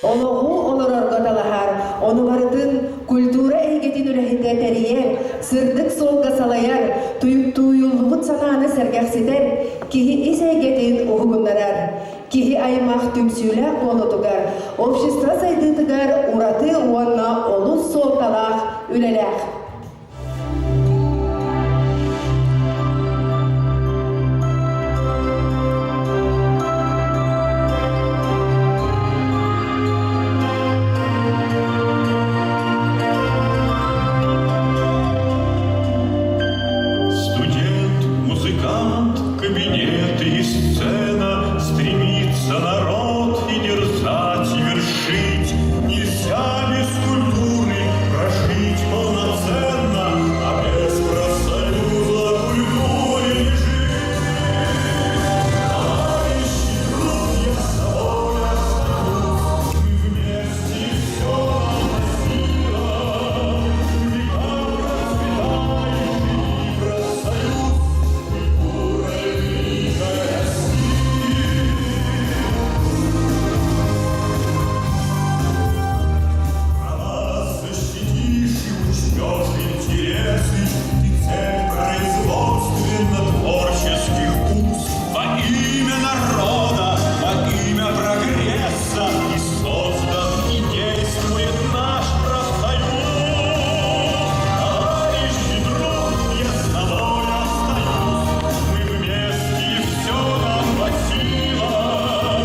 Олоҕу олорорго талаһар, ону барытын культура эйгэтин үлэһитэ тэрийэр, сырдык суолга салайар, тууйуллубут санааны сэргэхситэр, киһи ис эйгэтин уһугуннарар. Киһи аймах түмсүүлээх буолуутугар, общество сайдыытыгар ураты уонна олус суолталаах үлэлээх. Студент, музыкант, кабинет и сцена Стремится народ и дерзать, и вершить. Нельзя без культуры прожить полноценно, А без профсоюза культуре не жить. Товарищи, друг, я с тобой останусь, Мы вместе все нам по силам. Века процветай, живи профсоюз, Культура великая России. Права защитишь и учтешь интересы И цель производственно-творческих уз Во имя народа, во имя прогресса И создан и действует наш профсоюз. Товарищ и друг, я с тобой остаюсь, Мы вместе и все нам по силам.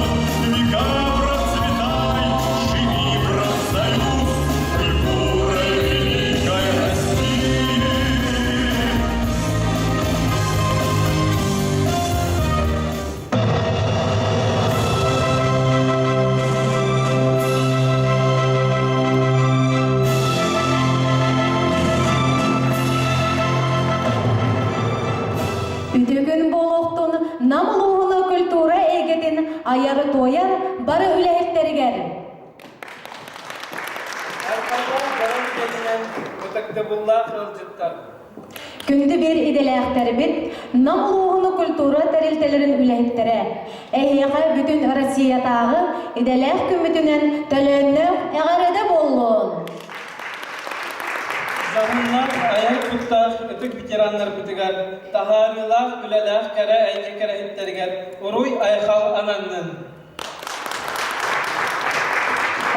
Века процветай, живи профсоюз, Культурой великой России. Үтүкүн буолуохтун Нам улууһуна культура эйгэтин айар-туойар бары үлэһиттэригэр! Айхаллаах дьарык кэминэн ытыктабыллаах ыалдьыттар! Күндү биир идэлээхтэрбит, Нам улууһуну культура тэрилтэлэрин үлэһиттэрэ, эһиэхэ бүтүн Россиятааҕы идэлээх күммүтүнэн төлөөннөөх эҕэрдэ буоллун! Дьоһуннаах айар куттаах ытык ветераннарбытыгар, таһаарыылаах үлэлээх кэрэ эйгэ кэрэһиттэригэр уруй-айхал ананнын!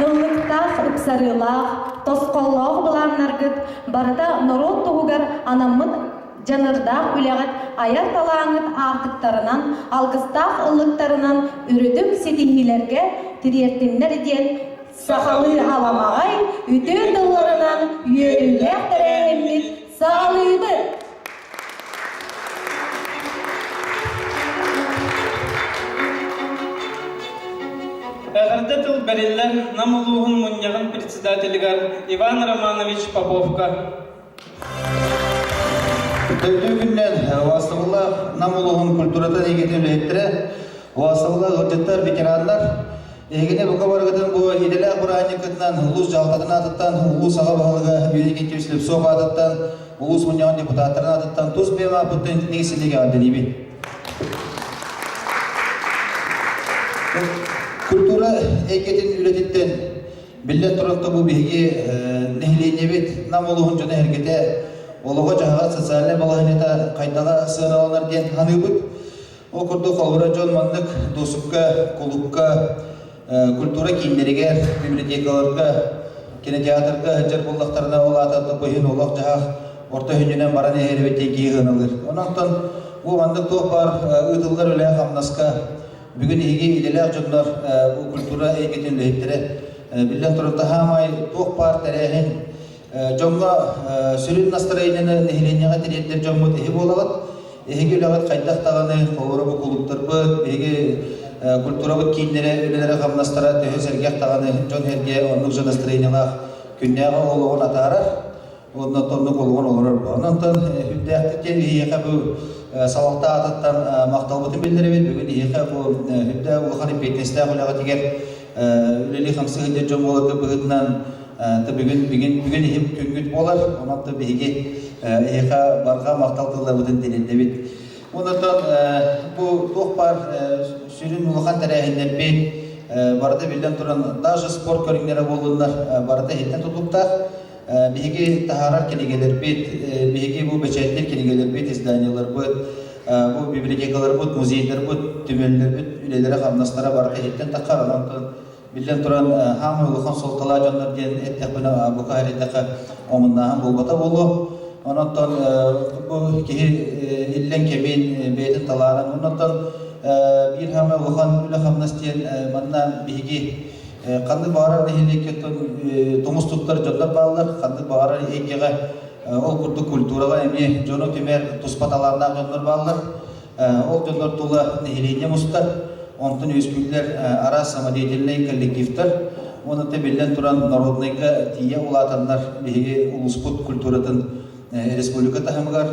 Ыллыктаах, ыпсарыылаах, тосхоллоох былааннаргыт барыта норуот туһугар анаммыт дьаныардаах үлэҕит айар талааҥҥыт аартыктарынан, алгыстаах ыллыктарынан үрдүк ситиһиилэргэ тириэртиннэр диэн сахалыы аламаҕай үтүө тылларынан үөрүүлээх тэрээһиммит саҕалыыбыт! Эҕэрдэ тыл бэриллэр Нам улууһун мунньаҕын председателигэр Иван Романович Поповка. Төрдүү күннэн убаастабыллаах Нам улууһун культуратын эйгэтин үлэһиттэрэ, убаастабыллаах ыалдьыттар, ветераннар, эһигини бука барыгытын бу идэлээх бырааһынньыккытынан улуус дьаһалтатын аатыттан, улуус аҕа баһылыга Юрий Никитич Слепцов аатыттан, улуус мунньаҕын депутаттарын аатыттан тус бэйэм ааппыттан итинник силик эҕэрдэлиибин. Культура эйгэтин үлэтиттэн биллэн туран бу биһиги нэһилиэнньэбит Нам улууһун дьоно эһэргэтэ олоҕо-дьаһаҕа социальнай балаһыанньата хайдаҕа сыаналанар диэн саныыбыт. Ол курдук холобура дьон маннык досукка, кулуупка, культура кииннэригэр, библиотекаларга, кинотеатрга сылдьар буоллахтарына, ол аата быһын олох-дьаһах орто сүнньүнэн баран иһэр эбит диэн киһи ыаналыыр. Онон бу маннык туох баар ыытыллар үлэ-хамнаска бүгүн эһиги идэлээх дьоннор бу культура эйгэтин үлэһиттэрэ биллэн турар таһаамай туох баар тэрээһин дьоҥҥо сүрүн настроениены нэһилиэнньэҕэ тириэрдэр дьоммут эһи буолаҕыт. Эһиги үлэҕит хайдах даҕаны холобура бу кулууптарбыт, биһиги культурабыт кииннэрэ, үлэлэрэ-хамнастара төһө сэргэх даҕаны дьон-сэргэ оннук же настроениелаах күннээҕи олоҕун атаарар уонна оннук олоҕун олорор. Онон үрдээхтик диэн биһиэхэ бу салалта аатыттан махталбытын биллэрэбит. Бүгүн эһиэхэ бу үрдээх улахан эппиэтинэстээх үлэҕитигэр үлэлии-хамсыы сылдьар дьон буоларга быһыытынан бүгүн бүгүн бүгүн иһим күҥҥүт буолар. Онон биһиги эһиэхэ барҕа махтал тылларбытын тириэрдэбит. Онон бу туох баар сүрүн улахан тэрээһиннэрбит. барыта биллэн туран даже спорт көрүҥнэрэ буоллуннар барыта иһиттэн тутулуктаах. Биһиги таһаарар кинигэлэрбит, биһиги бу бэчээттиир кинигэлэрбит, изданиеларбыт, бу библиотекаларбыт, музейдарбыт, түмэллэрбит үлэлэрэ-хамнастара барыта иһиттэн таххар. Онон биллэн туран, хаамай улахан суолталаах дьоннор диэн эттэхпинэ, бука эритэххэ омуннааһын буолбата буолуо. Онон бу киһи иллэҥ кэмин, бэйэтин талаанын, онон биир хаамай улахан үлэ-хамнас диэн манна биһиги Ханнык баҕарар нэһилиэккэ тумус туттар дьоннор бааллар, ханнык баҕарар эйгэҕэ ол курдук культураҕа эмиэ дьону түмэр туспа талааннаах дьоннор бааллар. Ол дьоннор тула нэһилиэнньэ мустар, онтон үөскүүллэр араас самодеятельнай коллективтар. Уонна биллэн туран народнайга тиийэ улаатаннар биһиги улууспут культуратын республика таһымыгар,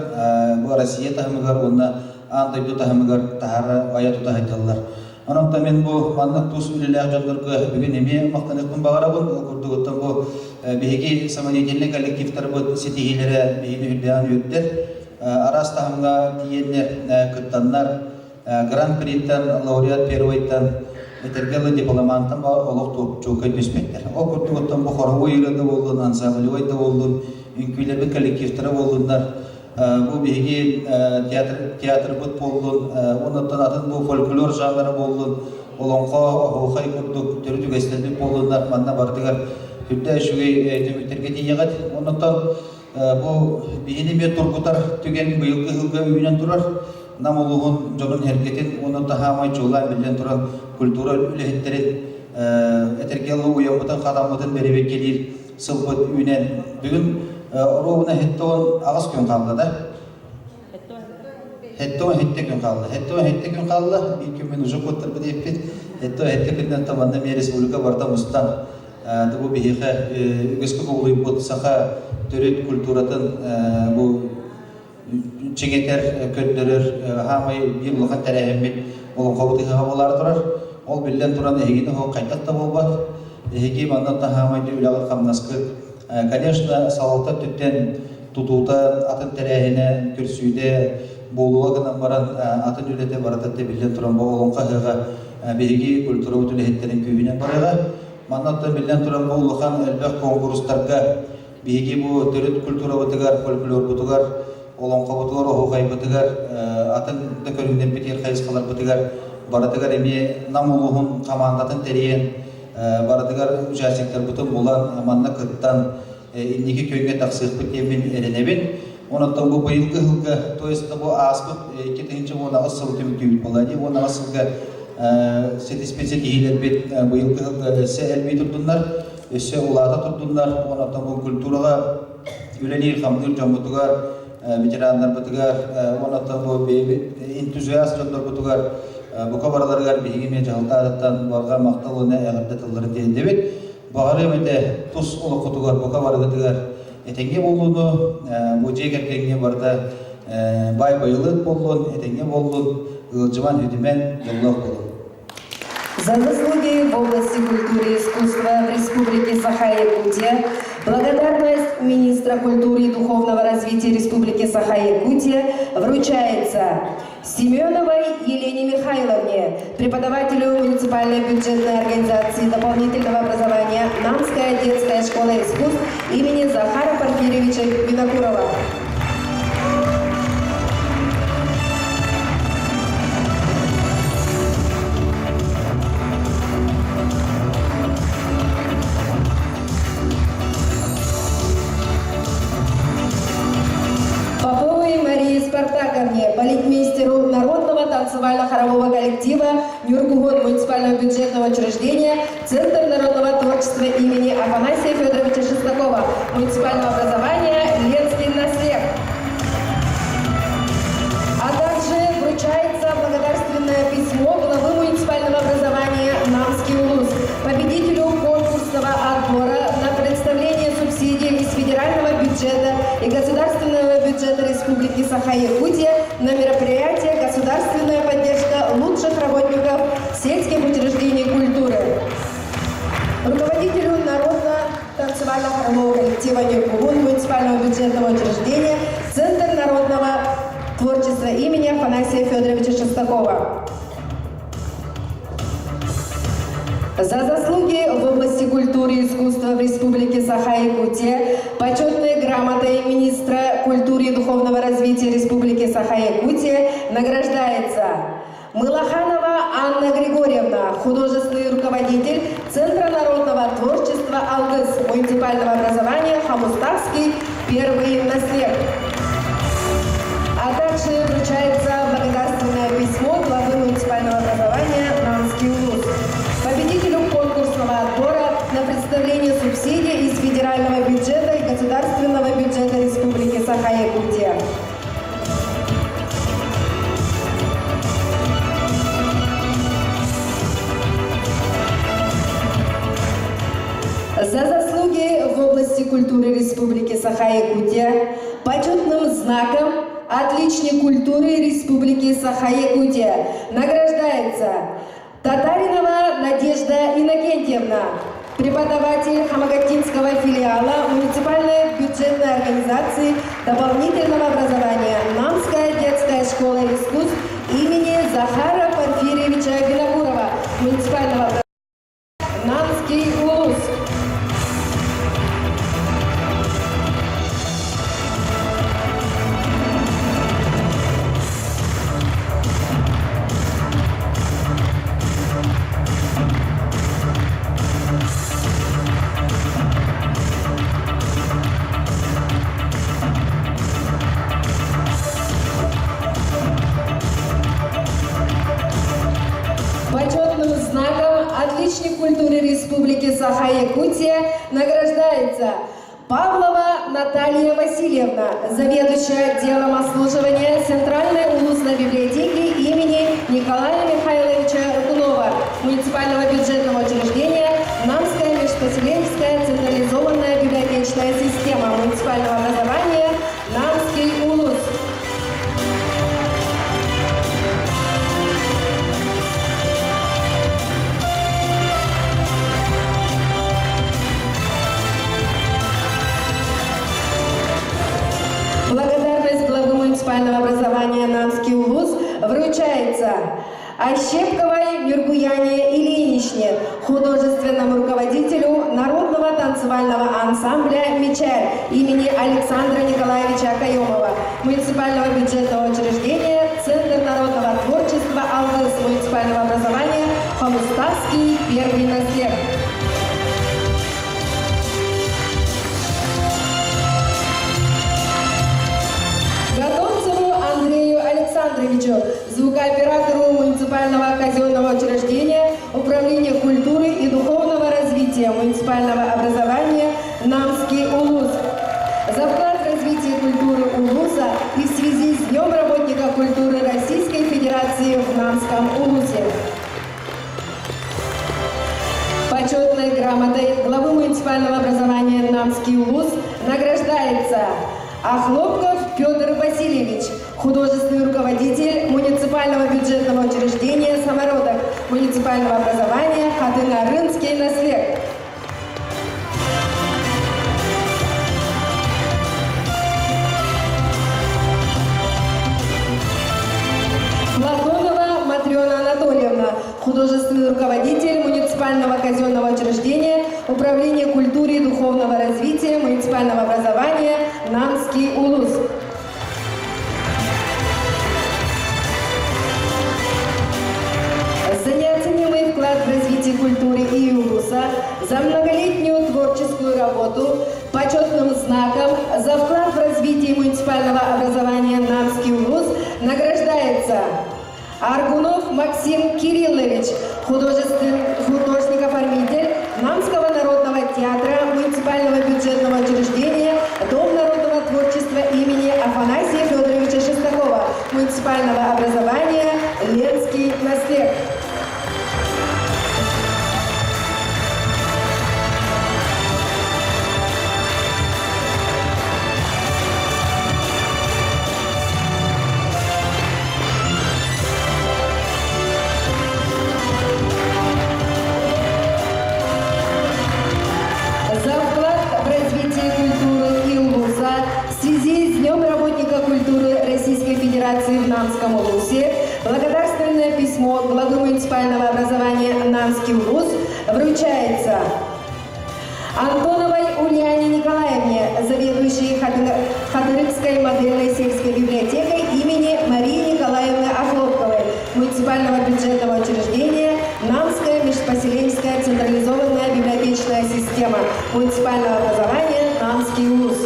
бу Россия таһымыгар уонна аан дойду таһымыгар таһаара айа тута сылдьаллар. Онон мин бу маннык тус үлэлээх дьоннорго бүгүн эмиэ махтаныахпын баҕарабын. Ол курдугуттан бу биһиги самодеятельнай коллективтарбыт ситиһиилэрэ биһигини үрдээн үөрдэр. Араас таһымҥа тиийэннэр кыттаннар, Гран-приттан, лауреат первойтан, этэргэ дылы дипломантан олох чуолкай түспэттэр. Ол курдугуттан бу хоровой ырыа да буоллун, ансамблевой да буоллун, үҥкүүлэрбит коллективтара буоллуннар, бу биһиги театр театрбыт буоллун, уонна атын бу фольклор жанра буоллун, олоҥхо, оһуохай курдук төрүт үгэстэрбит буоллуннар, манна барытыгар сүрдээх үчүгэй түмүктэргэ тиийэҕит. Оннуттан бу биһини эмиэ тургутар түгэн быйылгы сылга үүнэн турар. Нам улууһун дьонун-сэргэтин уонна таһаамай чуолаан биллэн туран культура үлэһиттэрин этэргэ уйаммытын хатаммытын бэрэбиэркэлиир сылбыт үүнэн бүгүн оруобуна 78 күн хаалла да 77 күн хаалла 77 күн хаалла биир күн мин уже куоттарбыт диэппит 77 күнтэн манна эмиэ республика барыта мустан бу биһиэхэ үгэскэ кубулуйбут саха төрүт культуратын бу чиҥэтэр, көрдөрөр хаамай биир улахан тэрээһиммит олоҥхобут ыһыаҕа буолаары турар. Ол биллэн туран эһигини оһох хайдах да буолбат. Эһиги манна таһаамай үлэҕит-хамнаскыт. Конечно, салалта өттүттэн тутуута, атын тэрээһинэ, көрсүүтэ буолуо гынан баран атын үлэтэ барыта биллэн туран бу олоҥхо ыһыаҕа биһиги культурабыт үлэһиттэрин күүһүнэн барыаҕа. Манна оттон биллэн туран бу улахан элбэх куонкурустарга Биһиги бу төрүт культурабытыгар, фольклорбутугар, олоҥхобутугар, оһуохайбытыгар, атын да көрүҥнэрбитигэр, хайысхаларбытыгар барытыгар эмиэ Нам улууһун хамаандатын тэрийэн, барытыгар участниктарбытын булан, манна кыттан, инники күөҥҥэ тахсыахпыт диэммин эрэнэбин. Онон бу быйылгы сылга, то есть бу ааспыт 2018 сыл түмүктүүбүт буолла дии, 18 сылга ситиспит ситиһиилэрбит быйылгы сылга өссө элбии турдуннар. өссө улаата турдуннар уонна оттон бу культураҕа үлэлиир-хамныыр дьоммутугар, ветераннарбытыгар уонна оттон бу бэйэбит энтузиаст дьоннорбутугар бука барыларыгар биһиги эмиэ дьаһалта аатыттан барҕа махтал уонна эҕэрдэ тылларын тиэрдэбит. Баҕарыам этэ тус олоххутугар бука барыгытыгар этэҥҥэ буолууну, бу дьиэ кэргэҥҥэ барыта баай байылыат буоллун, этэҥҥэ буоллун, ыалдьыман, үтүмэн, дьоллоох буолун. За заслуги в области культуры и искусства в Республике Саха-Якутия благодарность министра культуры и духовного развития Республики Саха-Якутия вручается Семеновой Елене Михайловне, преподавателю муниципальной бюджетной организации дополнительного образования Намская детская школа искусств имени Захара Порфирьевича Винокурова. Поповой Марии Спартаковне, балетмейстеру Народного танцевально-хорового коллектива Нюргугон муниципального бюджетного учреждения Центр народного творчества имени Афанасия Федоровича Шестакова, муниципального образования Ленский наслед. А также вручается благодарственное письмо главы муниципального образования Намский улус, победителю конкурсного отбора на представление субсидий из федерального бюджета и государственного бюджета Республики Саха-Якутия на мероприятие «Государственная поддержка лучших работников сельских учреждений культуры». Руководителю народно-танцевально-хорового коллектива «Нюркугун» муниципального бюджетного учреждения Центр народного творчества имени Афанасия Федоровича Шестакова. За заслуги в области культуры и искусства в Республике Саха-Якутия почетной грамотой министра культуры и духовного развития Республики Саха-Якутия награждается Мылаханова Анна Григорьевна, художественный руководитель Центра народного творчества «Алгыс» муниципального образования Хомустахский первый наслед. А также вручается благодарственное письмо главы муниципального образования Намский улус. Победителю конкурсного отбора на представление субсидий из федерального бюджета и государственного бюджета Республики Саха-Якутия. За заслуги в области культуры Республики Саха-Якутия почетным знаком «Отличник культуры Республики Саха-Якутия» награждается Татаринова Надежда Иннокентьевна, преподаватель Хамагаттинского филиала муниципальной бюджетной организации дополнительного образования Намская детская школа искусств имени Захара Порфирьевича Винокурова, муниципального Намский улус. Почетным знаком «Отличник культуры Республики Саха-Якутия» награждается Павлова Наталья Васильевна, заведующая отделом обслуживания Центральной улусной библиотеки имени Николая Михайловича Рыкунова, муниципального бюджетного учреждения Намская межпоселенческая централизованная библиотечная система муниципального образования Намский улус. Благодарность главы муниципального образования Намский улус вручается Ощепковой Нюргуяне Ильиничне, художественному руководителю Народного танцевального ансамбля «Мечарь» имени Александра Николаевича Каемова, муниципального бюджетного учреждения Центр народного творчества «Алгыс» муниципального образования Хомустахский первый наслед. Готовцеву Андрею Александровичу, звукооператору муниципального казенного учреждения Управления культуры и духовного развития муниципального образования Намский улус. За вклад в развитие культуры улуса и в связи с Днем работника культуры Российской Федерации в Намском улусе. Почетной грамотой главы муниципального образования Намский улус награждается Охлопков Петр Васильевич, художественный руководитель муниципального бюджетного учреждения «Самородок» муниципального образования Хатын-Арыынский наслед. Платонова Матрена Анатольевна, художественный руководитель муниципального казенного учреждения Управления культуры и духовного развития муниципального образования Намский улус. За неоценимый вклад в развитие культуры и улуса, за многолетнюю творческую работу, почетным знаком за вклад в развитие муниципального образования Намский улус награждается Аргунов Максим Кириллович, художник-оформитель Намского народного театра муниципального бюджетного учреждения Дом народного творчества имени Афанасия Федоровича Шестакова, муниципального образования Ленский наслед. За вклад в развитие культуры и улуса в связи с Днем работника культуры Российской Федерации в Намском улусе благодарственное письмо главы муниципального образования Намский улус вручается. вручается Антоновой Ульяне Николаевне, заведующей Хатырыкской модельной сельской библиотекой имени Марии Николаевны Охлопковой, муниципального бюджетного учреждения Намская межпоселенческая централизованная библиотечная система муниципального образования Намский УЛУС.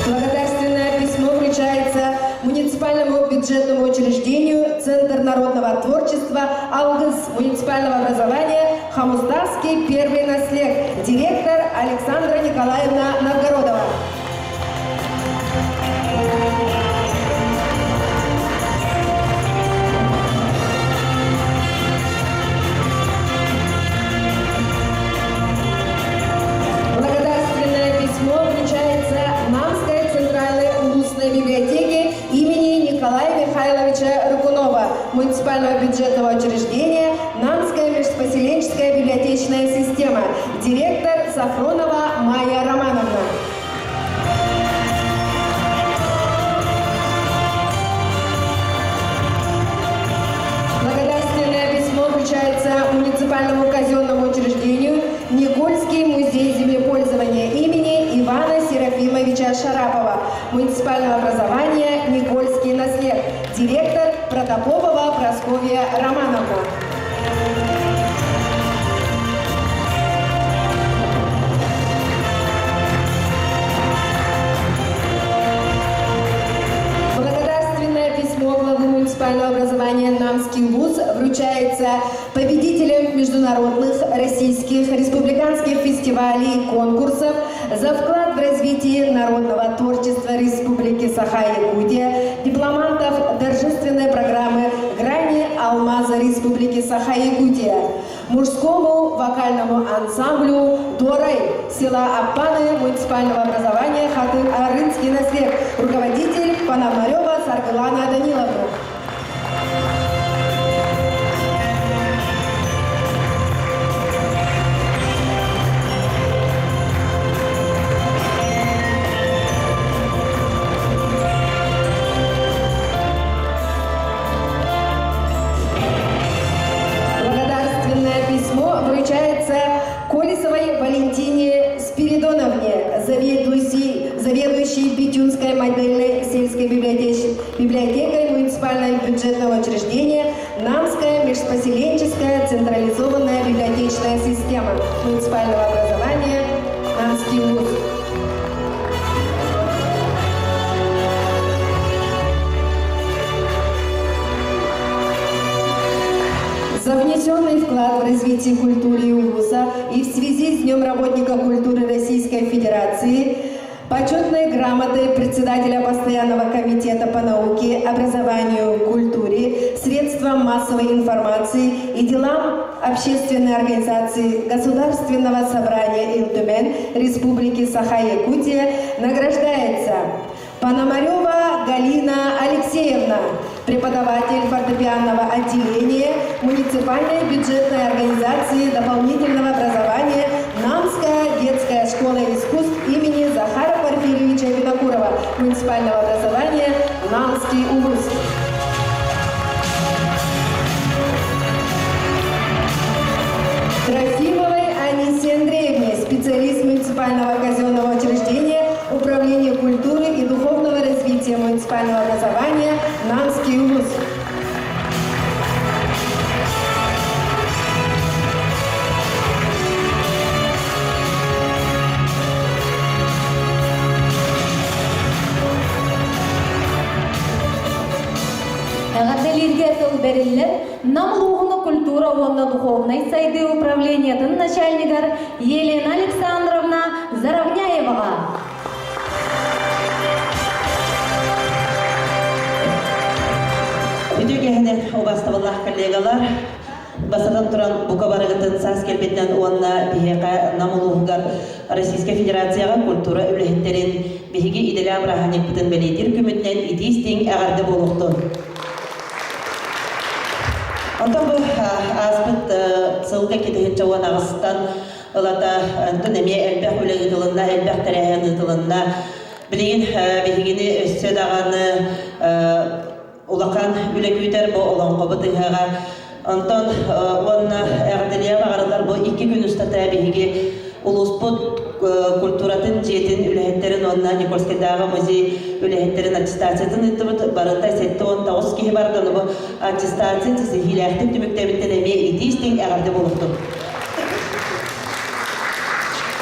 Благодарственное письмо вручается муниципальному бюджетному учреждению Центр народного творчества «Алгыс» муниципального образования Хамуздавский первый наслег, директор Александра Николаевна Новгородова. Благодарственное письмо вручается Намской центральной улусной библиотеке имени Николая Михайловича Рыкунова, муниципального бюджетного учреждения Намская межпоселенческая библиотечная система, директор Сафронова Майя Романовна. Благодарственное письмо вручается муниципальному казенному учреждению Никольский музей землепользования имени Ивана Серафимовича Шарапова, муниципального образования Никольский наслед, директор Протопопова Прасковья Романовна. Благодарственное письмо главы муниципального образования Намский вуз вручается победителям международных, российских, республиканских фестивалей и конкурсов за вклад в развитие народного творчества Республики Саха-Якутия, дипломантов торжественной программы «Грани алмаза Республики Саха-Якутия», мужскому вокальному ансамблю «Дорай» села Аппаны муниципального образования Хатын-Арынский наслед, руководитель Пономарева Саргылана Даниловна. Благодарственное письмо вручается Колесовой Валентине Спиридоновне, заведующей, заведующей Битюнской модельной сельской библиотеч, библиотекой муниципального бюджетного учреждения Намская межпоселенческая централизованная библиотечная система муниципального образования Намский вуз. За внесенный вклад в развитие культуры и УЛУСа и в связи с Днем работника культуры Российской Федерации почетной грамотой председателя Постоянного комитета по науке, образованию, культуре, средствам массовой информации и делам общественной организации Государственного собрания Ил Түмэн Республики Саха-Якутия награждается Пономарева Галина Алексеевна, преподаватель фортепианного отделения муниципальной бюджетной организации дополнительного образования Намская детская школа искусств имени Захара Порфирьевича Винокурова, муниципального образования Намский улус. Трофимовой Анисе Андреевне, специалист муниципального казенного учреждения Управления культуры и духовного развития муниципального образования Намский улус. Эҕэрдэлииргэ тыл бэриллэр Нам улууһуну культура уонна духовнай сайдыы управлениетын начальнигар Елена Александровна Заровняеваҕа. Үтүө киһинэн убастабыллаах коллегалар, бастатан туран бука барыгытын саас кэлбитинэн уонна биһиэхэ Нам улууһугар Российскай Федерацияҕа культура үлэһиттэрин биһиги идэлээх бырааһынньыкпытын бэлиэтиир күммүтүнэн итии-истиҥ эҕэрдэ буолуохтун! Онтон бу ааспыт сылга 2018-тан ылата онтон эмиэ элбэх үлэ ыытылынна, элбэх тэрээһин ыытылынна. Билигин биһигини өссө даҕаны улахан үлэ күүтэр бу олоҥхобут ыһыаҕа. Онтон уонна эҕэрдэлиэх баҕарыллар бу икки күн устата биһиги улууспут культуратын дьиэтин үлэһиттэрин уонна Никольскайдааҕы музей үлэһиттэрин аттестациятын ыыттыбыт. Барыта 79 киһи барда. Ону бу аттестация ситиһиилээхтик түмүктээбиттэн эмиэ итии-истиҥ эҕэрдэ буолуохтун.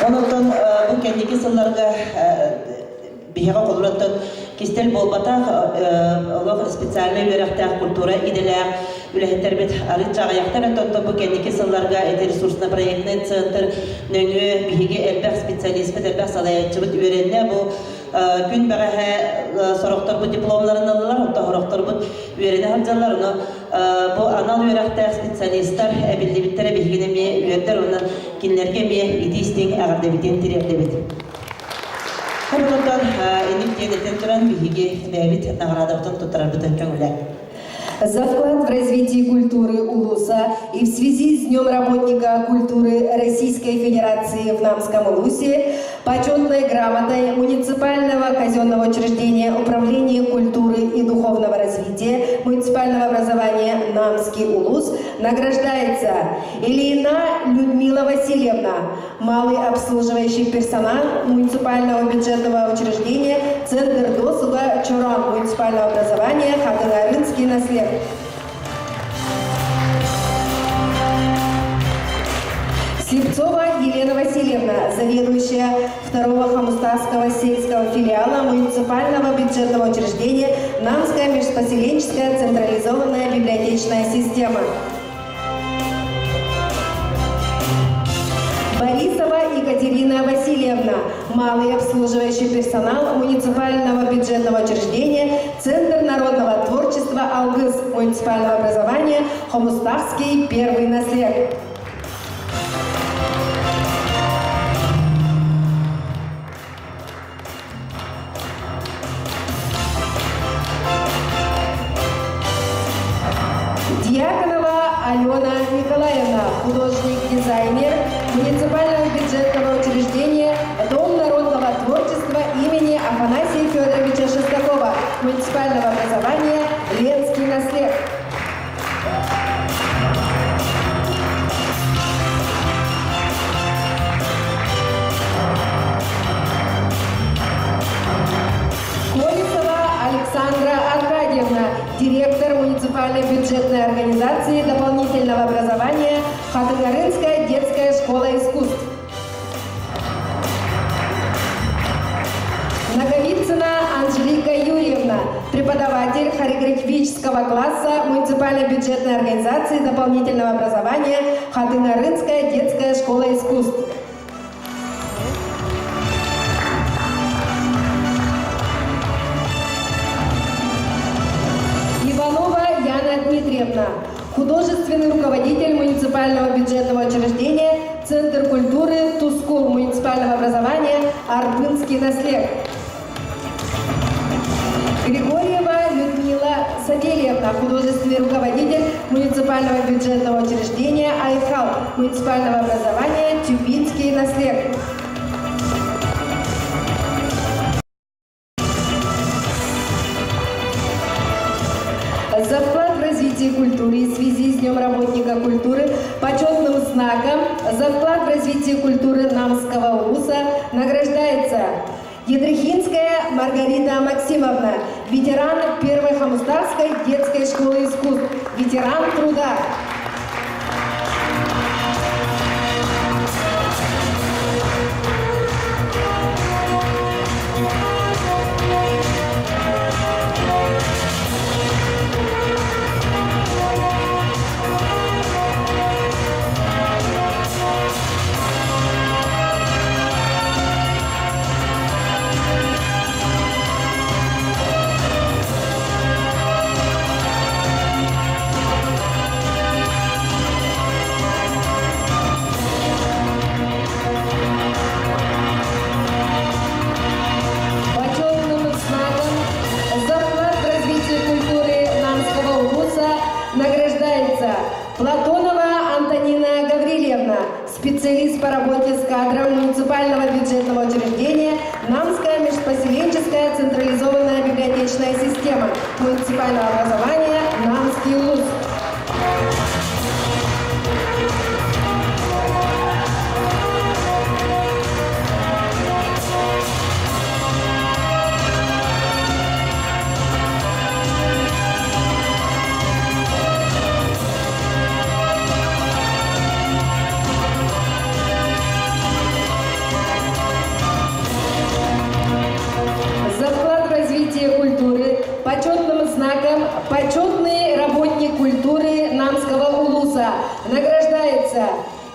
Онон бу кэнники сылларга биһиэхэ холобур кистэл буолбатах олох специальнай үөрэхтээх культура идэлээх үлэһиттэрбит арыычча аҕыйахтар оттон бу кэнники сылларга ити ресурсно-проектный центр нөҥүө биһиги элбэх специалиспыт элбэх салайааччыбыт үөрэннэ бу күн бэҕэһээ сорохторбут дипломнарын ыллылар онтон сорохторбут үөрэнэ сылдьаллар ону бу анал үөрэхтээх специалистар эбиллибиттэрэ биһигини эмиэ үөрдэр уонна кинилэргэ эмиэ итии-истиҥ эҕэрдэбитин тириэрдэбит. Онтон инник диэн этэн туран биһиги бэйэбит наҕараадабытын туттарарбытын көҥүлэ. За вклад в развитие культуры Улуса и в связи с Днем работника культуры Российской Федерации в Намском Улусе почетной грамотой муниципального казенного учреждения Управления культуры и духовного развития муниципального образования Намский Улус награждается Ильина Людмила Васильевна, малый обслуживающий персонал муниципального бюджетного учреждения Центр досуга Чорон муниципального образования Хатынарынский наслед. Слепцова Елена Васильевна, заведующая второго Хамустарского сельского филиала муниципального бюджетного учреждения Намская межпоселенческая централизованная библиотечная система. Борисова Екатерина Васильевна, малый обслуживающий персонал муниципального бюджетного учреждения Центр народного творчества «Алгыс» муниципального образования Хомустахский первый наслед. Дьяконова Алена Николаевна, художник-дизайнер муниципального бюджетного учреждения Дом народного творчества имени Афанасия Федоровича Шестакова, муниципального образования Ленский наслед. Колесова Александра Аркадьевна, директор муниципальной бюджетной организации дополнительного образования Хатынгарынская детская школа искусств. Наговицына Анжелика Юрьевна, преподаватель хореографического класса муниципальной бюджетной организации дополнительного образования Хатынарынская детская школа искусств. Иванова Яна Дмитриевна, художественный руководитель муниципального бюджетного учреждения Центр культуры Тускул муниципального образования Арбынский наслед. Григорьева Людмила Савельевна, художественный руководитель муниципального бюджетного учреждения «Айхал» муниципального образования «Тюбинский наслед». За вклад в развитие культуры в связи с Днем работника культуры почетным знаком за вклад в развитие культуры Намского улуса награждается Ядрихинская Маргарита Максимовна, ветеран Первой Хамустарской детской школы искусств, ветеран труда. муниципального образования Намский улус. За вклад в развитие культуры почетным знаком «Почетный работник культуры Намского улуса» награждается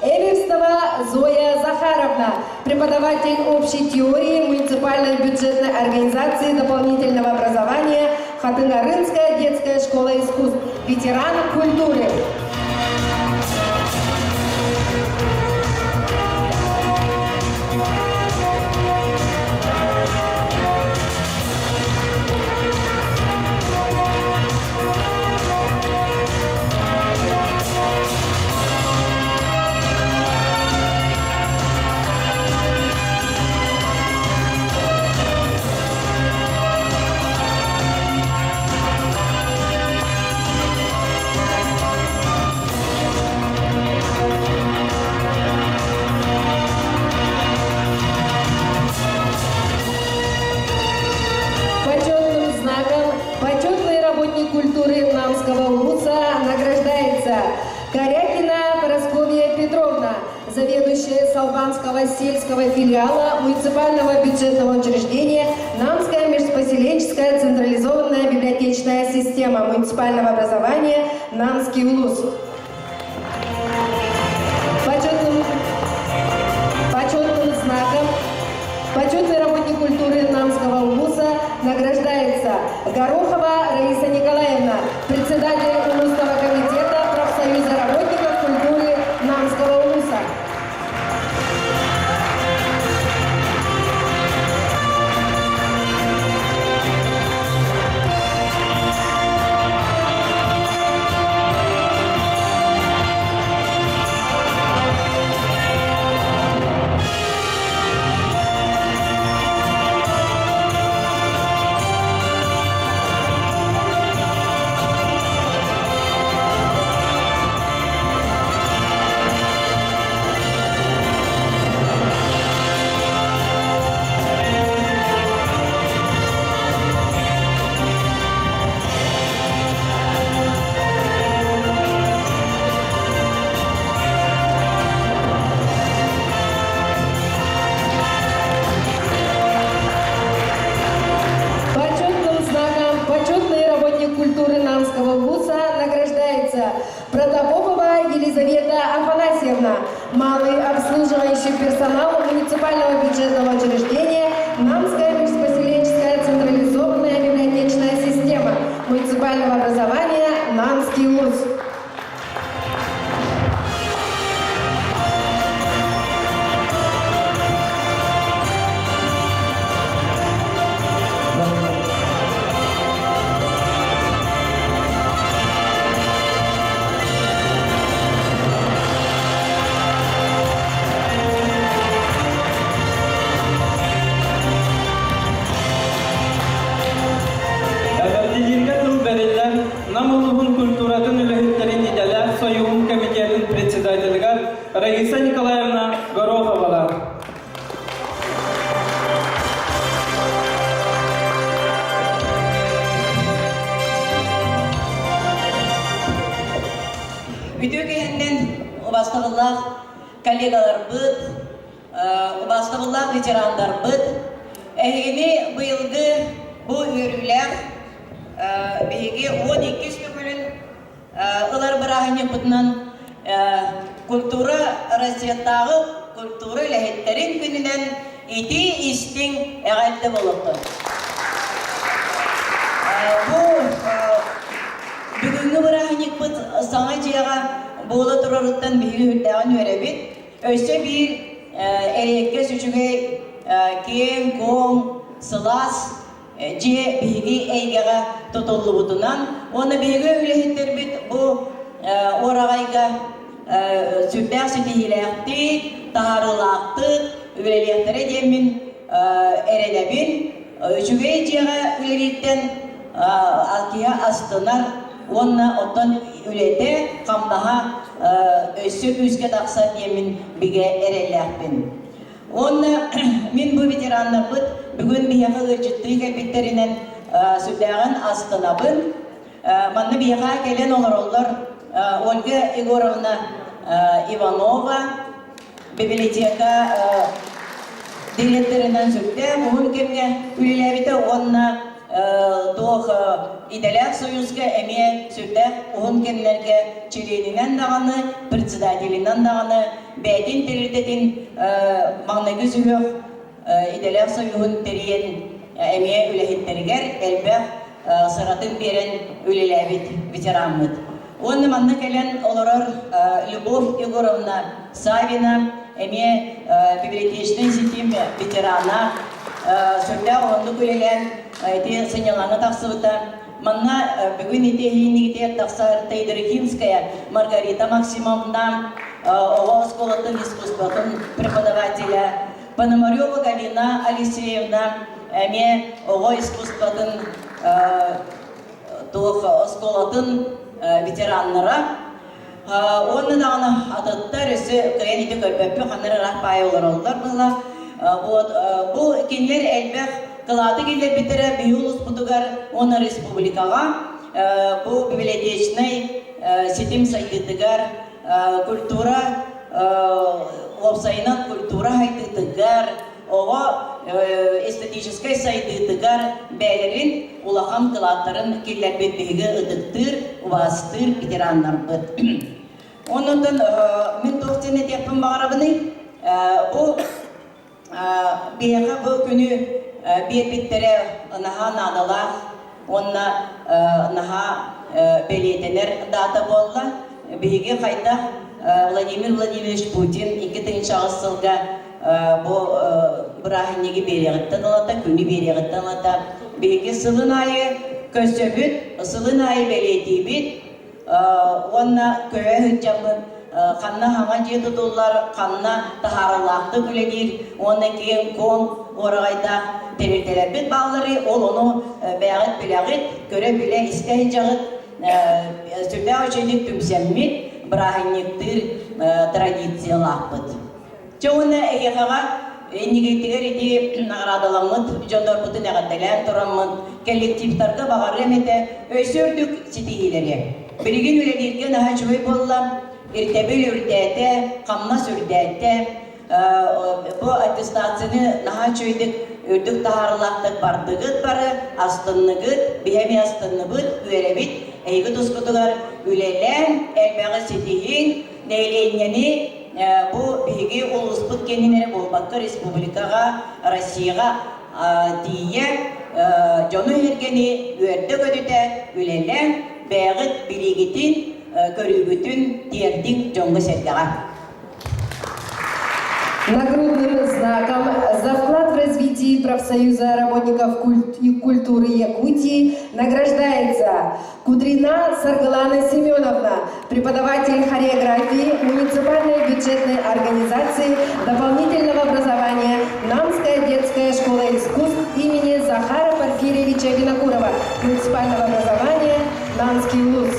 Эверстова Зоя Захаровна, преподаватель общей теории муниципальной бюджетной организации дополнительного образования Хатынгарынская детская школа искусств, ветеран культуры. Почетным знаком почетный работник культуры Намского улуса награждается Корякина Парасковья Петровна, заведующая Салбанского сельского филиала муниципального бюджетного учреждения Намская межпоселенческая централизованная библиотечная система муниципального образования Намский улус. Почетным, почетным знаком почетный работник культуры Намского улуса награждается Горохова Раиса Николаевна, председатель улусного комитета профсоюза работников культуры Намского улуса. Почетным знаком почетный работник культуры Намского вуза награждается Протопопова Елизавета Афанасьевна, малый обслуживающий персонал муниципального бюджетного учреждения Намская межпоселенческая централизованная библиотечная система муниципального образования Намский УЛУС. Эҕэрдэлииргэ тыл бэриллэр Нам улууһун культуратын үлэһиттэрин идэлээх сойууһун комитетын председателигэр Раиса Николаевна Гороховаҕа. Үтүө киһиннэн убастабыллаах коллегаларбыт, убаастабыллаах ветераннарбыт, эһигини быйылгы бу үөрүүлээх биһиги 12 төгүлүн ылар бырааһынньыкпытынан культура Россиятааҕы культура үлэһиттэрин күнүнэн итии истиҥ эҕэрдэ буолуохтун. Бу бүгүҥҥү бырааһынньыкпыт саҥа дьиэҕэ буола турарыттан биһиги үрдээҕин үөрэбит. Өссө биир эриэккэс үчүгэй киэҥ-куоҥ, сылаас дьиэ биһиги эйгэҕэ тутуллубутунан уонна биһиги үлэһиттэрбит бу уораҕайга сүрдээх ситиһиилээхтик, таһаарыылаахтык үлэлиэхтэрэ диэммин эрэнэбин. Үчүгэй дьиэҕэ үлэлииртэн. Киһи астынар уонна оттон үлэтэ, хамнаһа өссө күүскэ тахсар диэммин бигэ эрэллээхпин. Уонна мин бу ветераннарбыт бүгүн биһиэхэ ыалдьыттыы кэлбиттэринэн сүрдээҕин астынабын. Манна биһиэхэ кэлэн олороллор Ольга Егоровна Иванова, библиотека дириэктэринэн сүрдээх уһун кэмҥэ үлэлээбитэ уонна туох идэлээх союзка эмиэ сүрдээх уһун кэмнэргэ чилиэнинэн даҕаны, председателинэн даҕаны бэйэтин тэрилтэтин маҥнайгы сүһүөх идэлээх союһун тэрийэн эмиэ үлэһиттэригэр элбэх сыратын биэрэн үлэлээбит ветераммыт. Уонна манна кэлэн олорор Любовь Егоровна Савина эмиэ библиотечнай ситим ветерана сүрдээх уһуннук үлэлээн ити сынньалаҥҥа тахсыбыта. Манна бүгүн ити эһиинигитигэр тахсар Тайдрихинская Маргарита Максимовна оҕо оскуолатын искусствотын преподавателя Пономарева Галина Алексеевна эмиэ оҕо искусствотын туох оскуолатын ветераннара уонна даҕаны атыттар өссө кыайан ити көрбөппүт ханна эрэ ыраах баайа олороллор буолла вот бу кинилэр элбэх кылааты киллэрбиттэрэ биһи улууспутугар уонна республикаҕа бу библиотечнай ситим сайдыытыгар культура уопсайынан культура сайдыытыгар оҕо эстетическэй сайдыытыгар бэйэлэрин улахан кылааттарын киллэрбит биһиги ытыктыыр, убаастыыр ветераннарбыт. Онон мин туох диэн этиэхпин баҕарабыный? Бу биһиэхэ бу күнү биэрбиттэрэ наһаа наадалаах уонна наһаа бэлиэтэнэр даата буолла. Биһиги хайдах Владимир Владимирович Путин 2008 сылга бу бырааһынньыгы биэриэҕиттэн ылата, күнү биэриэҕиттэн ылата биһиги сылын аайы көрсөбүт, сылын аайы бэлиэтиибит уонна көһө сылдьаммыт ханна хаҥа дьиэ тутуллар, ханна таһаарылаахтык үлэлиир уонна киэҥ-куоҥ уораҕайдаах тэрилтэлэрбит бааллары, ол ону бэйэҕит билэҕит, көрө-билэ истэ сылдьаҕыт. Сүрдээх үчүгэйдик түмсэммит, бырааһынньыктыыр традициялаахпыт. Чэ уонна эһиэхэҕэ иннигитигэр ити наҕараадаламмыт дьоннорбутун эҕэрдэлээн тураммын коллективтарга баҕарыам этэ өссө үрдүк ситиһиилэри. Билигин үлэлииргэ наһаа үчүгэй буолла, ирдэбил үрдээтэ, хамнас үрдээтэ, бу аттестацияны наһаа үчүгэйдик үрдүк таһаарыылаахтык бардыгыт бары, астынныгыт, биһи эмиэ астынныбыт, үөрэбит, эһиги тускутугар үлэлээн, элбэҕи ситиһиҥ, нэһилиэнньэни бу биһиги улууспут кэннинэрэ буолбакка республикаҕа, Россияҕа тиийэ дьону-сэргэни үөрдэ-көтүтэ үлэлээн, бэйэҕит билиигитин, көрүүгүтүн тиэрдиҥ дьоҥҥо-сэргэҕэ. Нагрудным знаком за вклад в развитие профсоюза работников культуры Якутии награждается Кудрина Саргалана Семеновна, преподаватель хореографии муниципальной бюджетной организации дополнительного образования Намская детская школа искусств имени Захара Порфирьевича Винокурова, муниципального образования Намский УЛУС.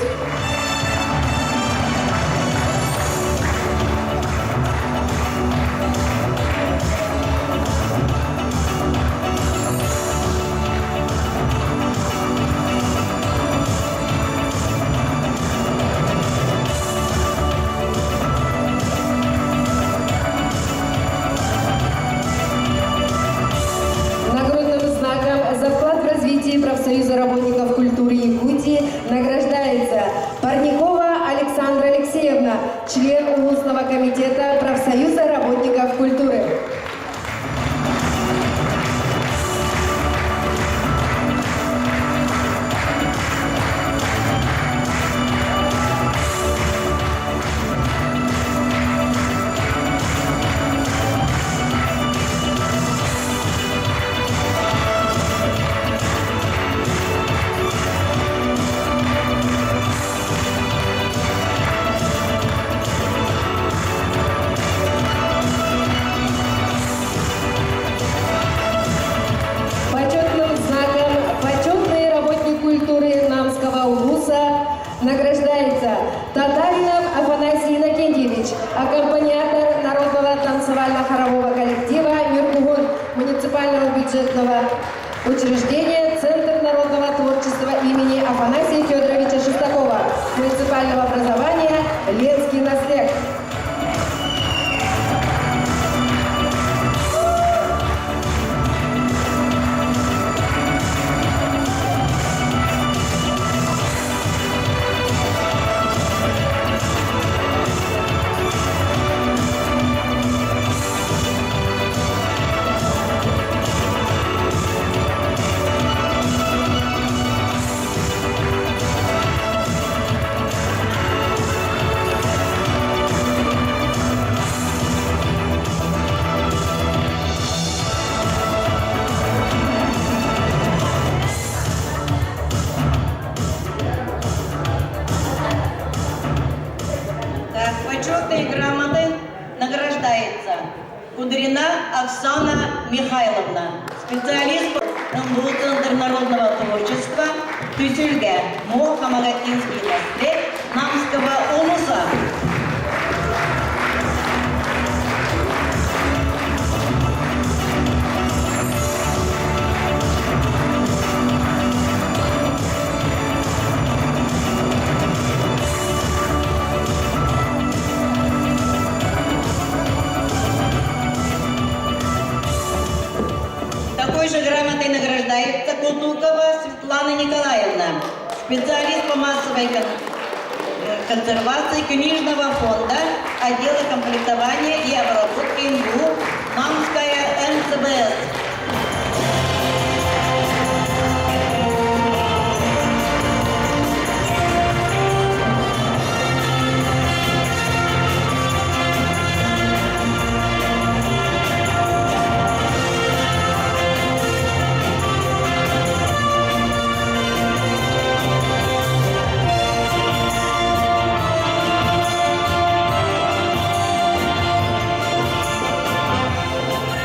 Нагрудным знаком за вклад в развитие профсоюза работников культуры Якутии награждается Парникова Александра Алексеевна, член Улусного комитета профсоюза работников культуры. Аккомпаниатор народного танцевально-хорового коллектива Нюргугун муниципального бюджетного учреждения Центр народного творчества имени Афанасия Федоровича Шестакова, муниципального образования Ленский наслег. Так, почетной грамотой награждается Кудрина Оксана Михайловна, специалист по МГУ Центр народного творчества Түсүлгэ, МО Хамагатинский наслед Намского улуса. Такой же грамотой награждается Кутукова Светлана Николаевна, специалист по массовой консервации книжного фонда отдела комплектования и обработки МГУ Намская НЦБС.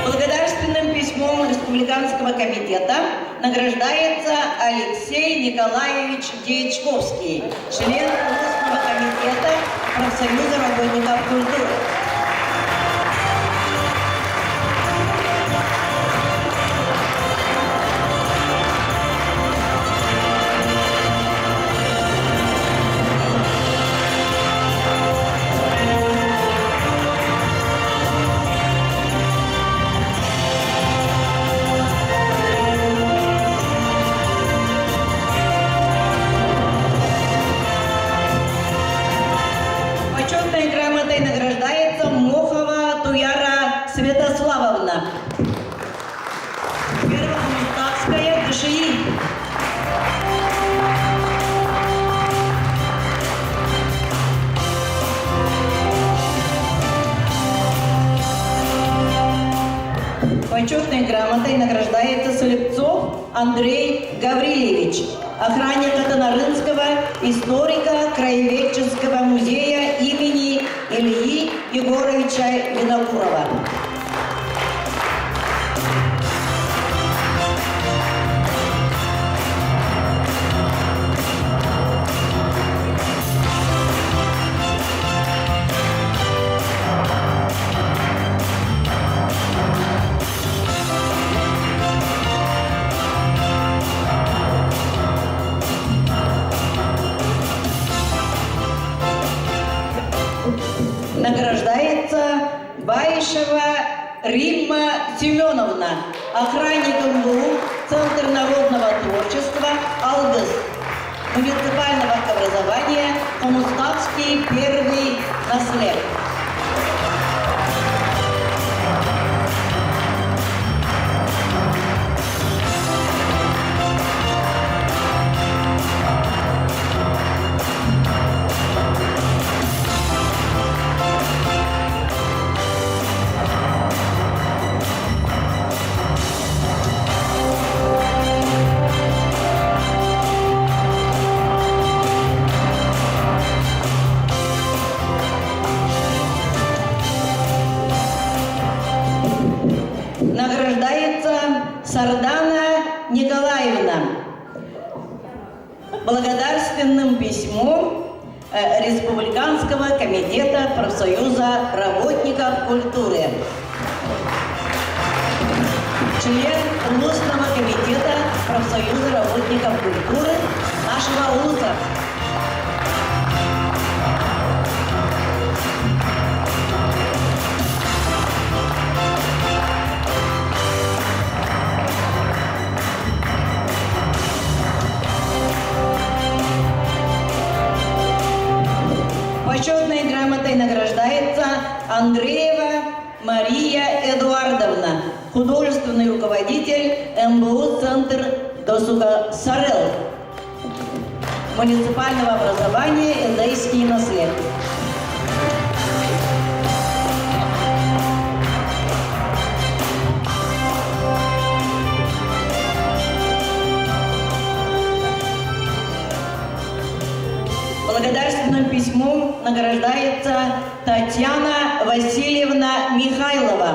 Благодарственным письмом Республиканского комитета награждается Алексей Николаевич Дьячковский, член областного комитета профсоюза работников культуры. Почетной грамотой награждается Мохова Туяра Святославовна. Первохмутавская ДШИ. Почетной грамотой награждается Слепцов Андрей Гаврилевич, охранник Татанарынского историко-краеведческого музея имени Ильи Егоровича Винокурова. Награждается Баишева Римма Семеновна, охранник МГУ, Центр народного творчества «Алгыс», муниципального образования Хомуставский первый наслед. Награждается Сардана Николаевна благодарственным письмом. Республиканского комитета профсоюза работников культуры. Член Улусного комитета профсоюза работников культуры нашего улуса. Почетной грамотой награждается Андреева Мария Эдуардовна, художественный руководитель МБУ «Центр досуга Сарел» муниципального образования «Эдейский наслед». Благодарственным письмом награждается Татьяна Васильевна Михайлова.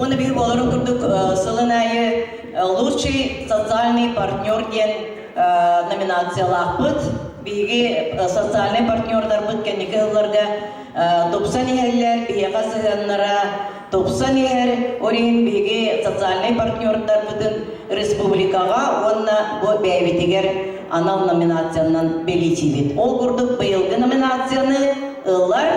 Оны биһи буоларын курдук сылын аайы лучший социальный партнер диэн номинациялаахпыт. Биһиги социальный партнердарбыт кэнники сылларга тупсан иһэллэр, биһиэхэ сыһыаннара тупсан иһэр. Ол иһин биһиги социальнай партнердарбытын республикаҕа уонна бу бэйэбитигэр анал номинациянан бэлиэтиибит. Ол курдук быйылгы номинацияны ылар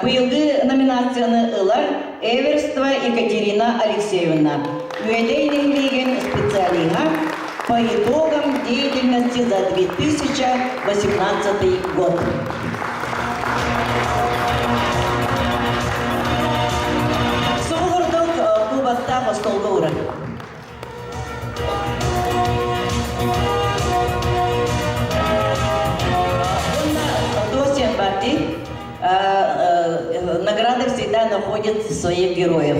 Быйылгы номинацияны ылар Эверство Екатерина Алексеевна, Үөдэй нэһилиэгин специалиһа по итогам деятельности за 2018 год. Сугурдук кубаттаах остолго урар. Награды всегда находят своих героев.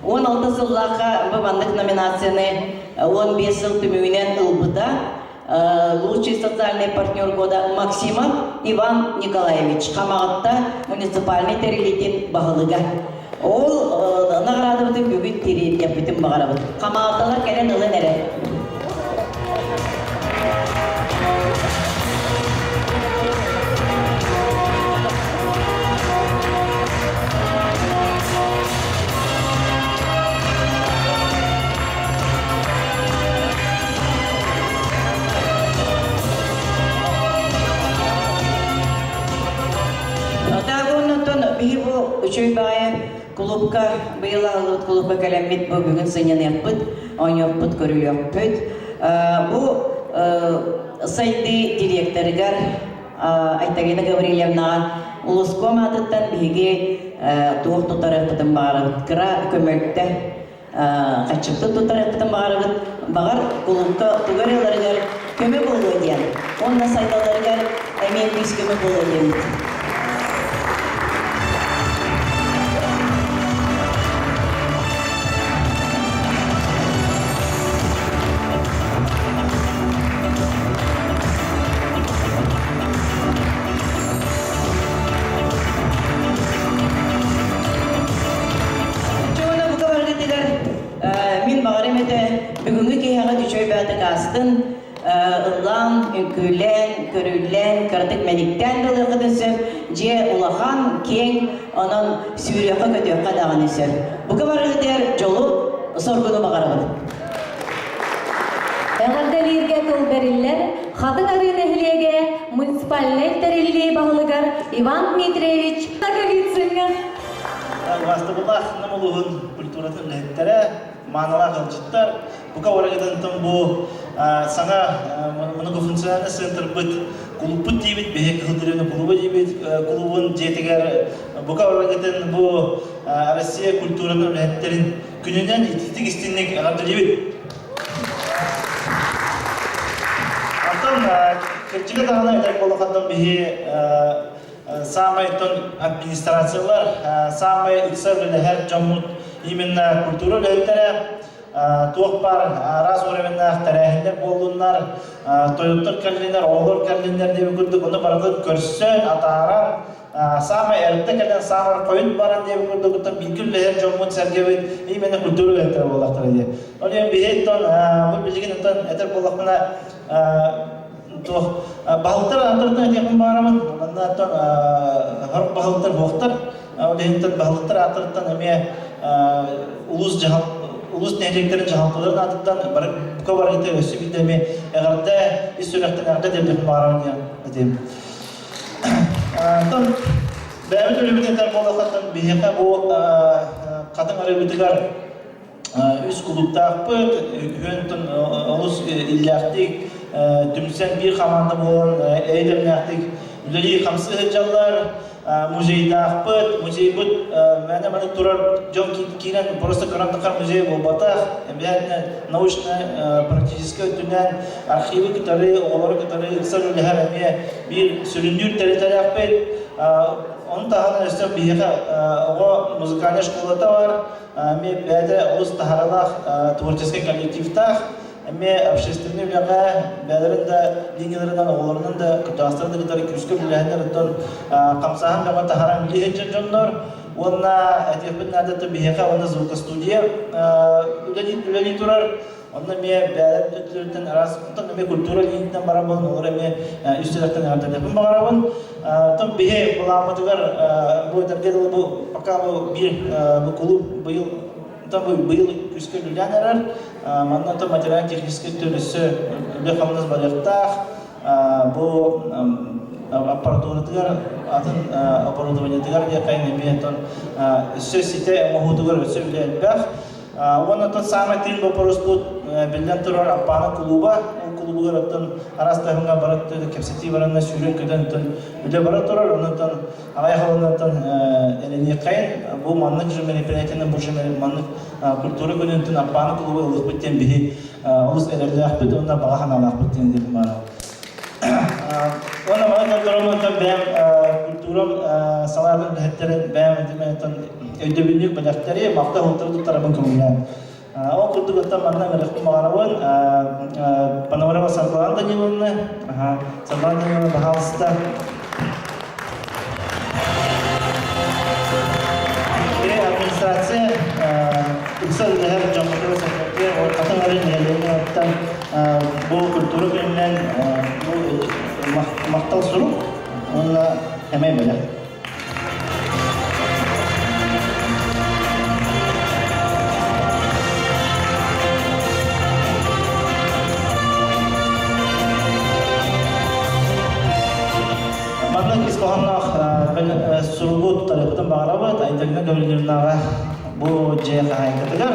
16 сыллаахха бу маннык номинацияны 15 сыл түмүгүнэн ылбыта лучший социальный партнер года Максимов Иван Николаевич Хамаҕатта муниципальный тэрилиитин баһылыга. Ол наҕараадабытын бүгүн тириэрдиэхпитин баҕарабыт. Хамаҕаталар кэлэн ылан эрэ. Таагоннотон биһи бу үчүгэй баҕайы клубка быйыл аһыллыбыт клубка кэлэммит бу бүгүн сынньаныахпыт, оонньуохпут, көрүлүөхпүт. Бу сайдыы директорыгар Айталина Гаврильевнаҕа улуском аатыттан биһиги туох тутарыахпытын баҕарабыт. Кыра көмөлтө хаччыктын туттарыахпытын баҕарабыт. Баҕар кулуупка тугу эрэ ыларыгар көмө буолуо диэн. Уонна сайдалларыгар эмиэ күүс көмө буолуо диэммит. Чуона бука баргытыгар мин баҕарым этэ бүгүҥҥү киһиэхэ үчүгэй бэйэтэ астын ыллаан, үҥкүүлээн, көрүүлээн, кыратык мэниктээн да ылыаххытын сөп. Дьиэ улахан, киэҥ, онон сүүрүөххэ-көтүөххэ даҕаны сөп. Бука барыгытыгар дьолу, соргуну баҕарабын. Эҕэрдэлииргэ тыл бэриллэр Хатыҥ Арыы нэһилиэгэ муниципальнай тэриллии баһылыгар Иван Дмитриевич Ноговицыҥҥа. Убаастабыллаах Нам улууһун культуратын үлэһиттэрэ, маанылаах ыалдьыттар, бука барыгытынтан бу саҥа многофункциональный центрбыт кулуппут диибит, биһи Кыһыл Деревня кулуба диибит, кулубун дьиэтигэр бука барыгытын бу Россия культуратын үлэһиттэрин күнүнэн итиитик истинник эҕэрдэлиибит. Оттон кырдьыга даҕаны этэр буоллаххаттан биһи саамай оттон администрациялар, саамай ыкса үлэлэһэр дьоммут именно культура үлэһиттэрэ. Туох баар араас уровеннаах тэрээһиннэр буоллуннар, тойоттор кэллиннэр, оҕолор кэллиннэр диэбит курдук, ону барытын көрсөн, атааран, саамай эрдэ кэлэн, саамай хойут баран диэбит курдук, бииргэ үлэлэһэр дьоммут-сэргэбит именно культура үлэһиттэрэ буоллахтара дии. Ол иһин биһи оттон бу билигин оттон этэр буоллахпына, туох баһылыктар ааттарыттан этиэхпин баҕарабын. Манна оттон сорох баһылыктар буохтар. Ол иһиттэн баһылыктар ааттарыттан эмиэ улуус дьаһал улуус нэһилиэктэрин дьаһалталарын аатыттан бары бука барыта өссө биирдэ эмиэ эҕэрдэ ис сүрэхтэн эҕэрдэ диэбитин баҕарабын диэн этиэм. Оттон бэйэбит үлэбит этэр буоллаххаттан биһиэхэ бу хатыҥ арыыбытыгар үс кулууптаахпыт, үһүөн олус иллээхтик түмсэн биир хамаанда буолан эйдэмнээхтик үлэлии-хамсыы сылдьаллар. Музейдаахпыт, музейбыт мээнэ маннык турар дьон киирэн просто көрөн тахар музей буолбатах. Эбээн научнай практическай өттүнэн архивы кытары, оҕолору кытары ыксар үлэһэр эмиэ биир сүрүннүүр тэрилтэлээхпит. Ону таһынан өссө биһиэхэ оҕо музыкальнай школата бар. Эмиэ бэйэтэ олус таһаралаах творческий коллективтаах, эмиэ общественный үлэҕэ бэйэлэрин да линияларынан, оҕолорунан да, кырдьаҕастарын да кытары күүскэ үлэлэһэннэр, оттон хамсааһын бөҕө таһаран үлэлии сылдьар дьоннор. Уонна этиэхпин наада, биһиэхэ уонна звукостудия үлэлии турар. Онно эмиэ бэйэлэрин өттүлэриттэн араас, онтон эмиэ культура линиятынан баран буолан, олор эмиэ үс сүрэхтэн эҕэрдэлиэхпин баҕарабын. Оттон биһи былааммытыгар бу этэргэ дылы бу пока бу биир бу кулууп быйыл онтон бу быйыл күүскэ үлэлээн эрэр. Манна оттон материально-техническэй өттүн өссө үлэ-хамнас барыахтаах. Бу аппаратуратыгар атын оборудованиетыгар диэххэ эмиэ оттон өссө ситэ оҥоһуутугар өссө үлэ элбэх. Уонна оттон саамай тыын боппуруоспут биллэн турар Аппааны кулууба. Ол кулуубугар оттон араас таһымҥа бара кэпсэтии баранна сүүрэн-көтөн оттон үлэ бара турар. Онон аҕыйах олоннортон эрэниэххэйин бу маннык же мероприятиены бу же маннык культура күнүнтэн Аппааны кулууба ылыахпыт диэн биһи олус эрэллээхпит уонна баҕа санаалаахпыт диэн диэн баара. Уонна маны көрдөрөммүттэн бэйэм культурам салаатын үлэһиттэрин бэйэм этимэтин өйдөбүнньүк бэлэхтэри махтал уһуктары туттарабын көҥүллээн. Ол курдук оттон манна ыҥырыахпын баҕарабын Панорама Саргылана Даниловна, Саргылана Даниловна, пожалуйста. Администрация ыкса үлэһэр дьоммутугар сэргэтиэ хатыҥ арыы нэһилиэнньэттэн бу культура күнүнэн бу махтал сурук уонна эмэй бэлэх. Маннык ис хоһоонноох суругу тутарыахпытын баҕарабыт Айталина Гаврильевнаҕа бу дьиэ хаһаайкатыгар.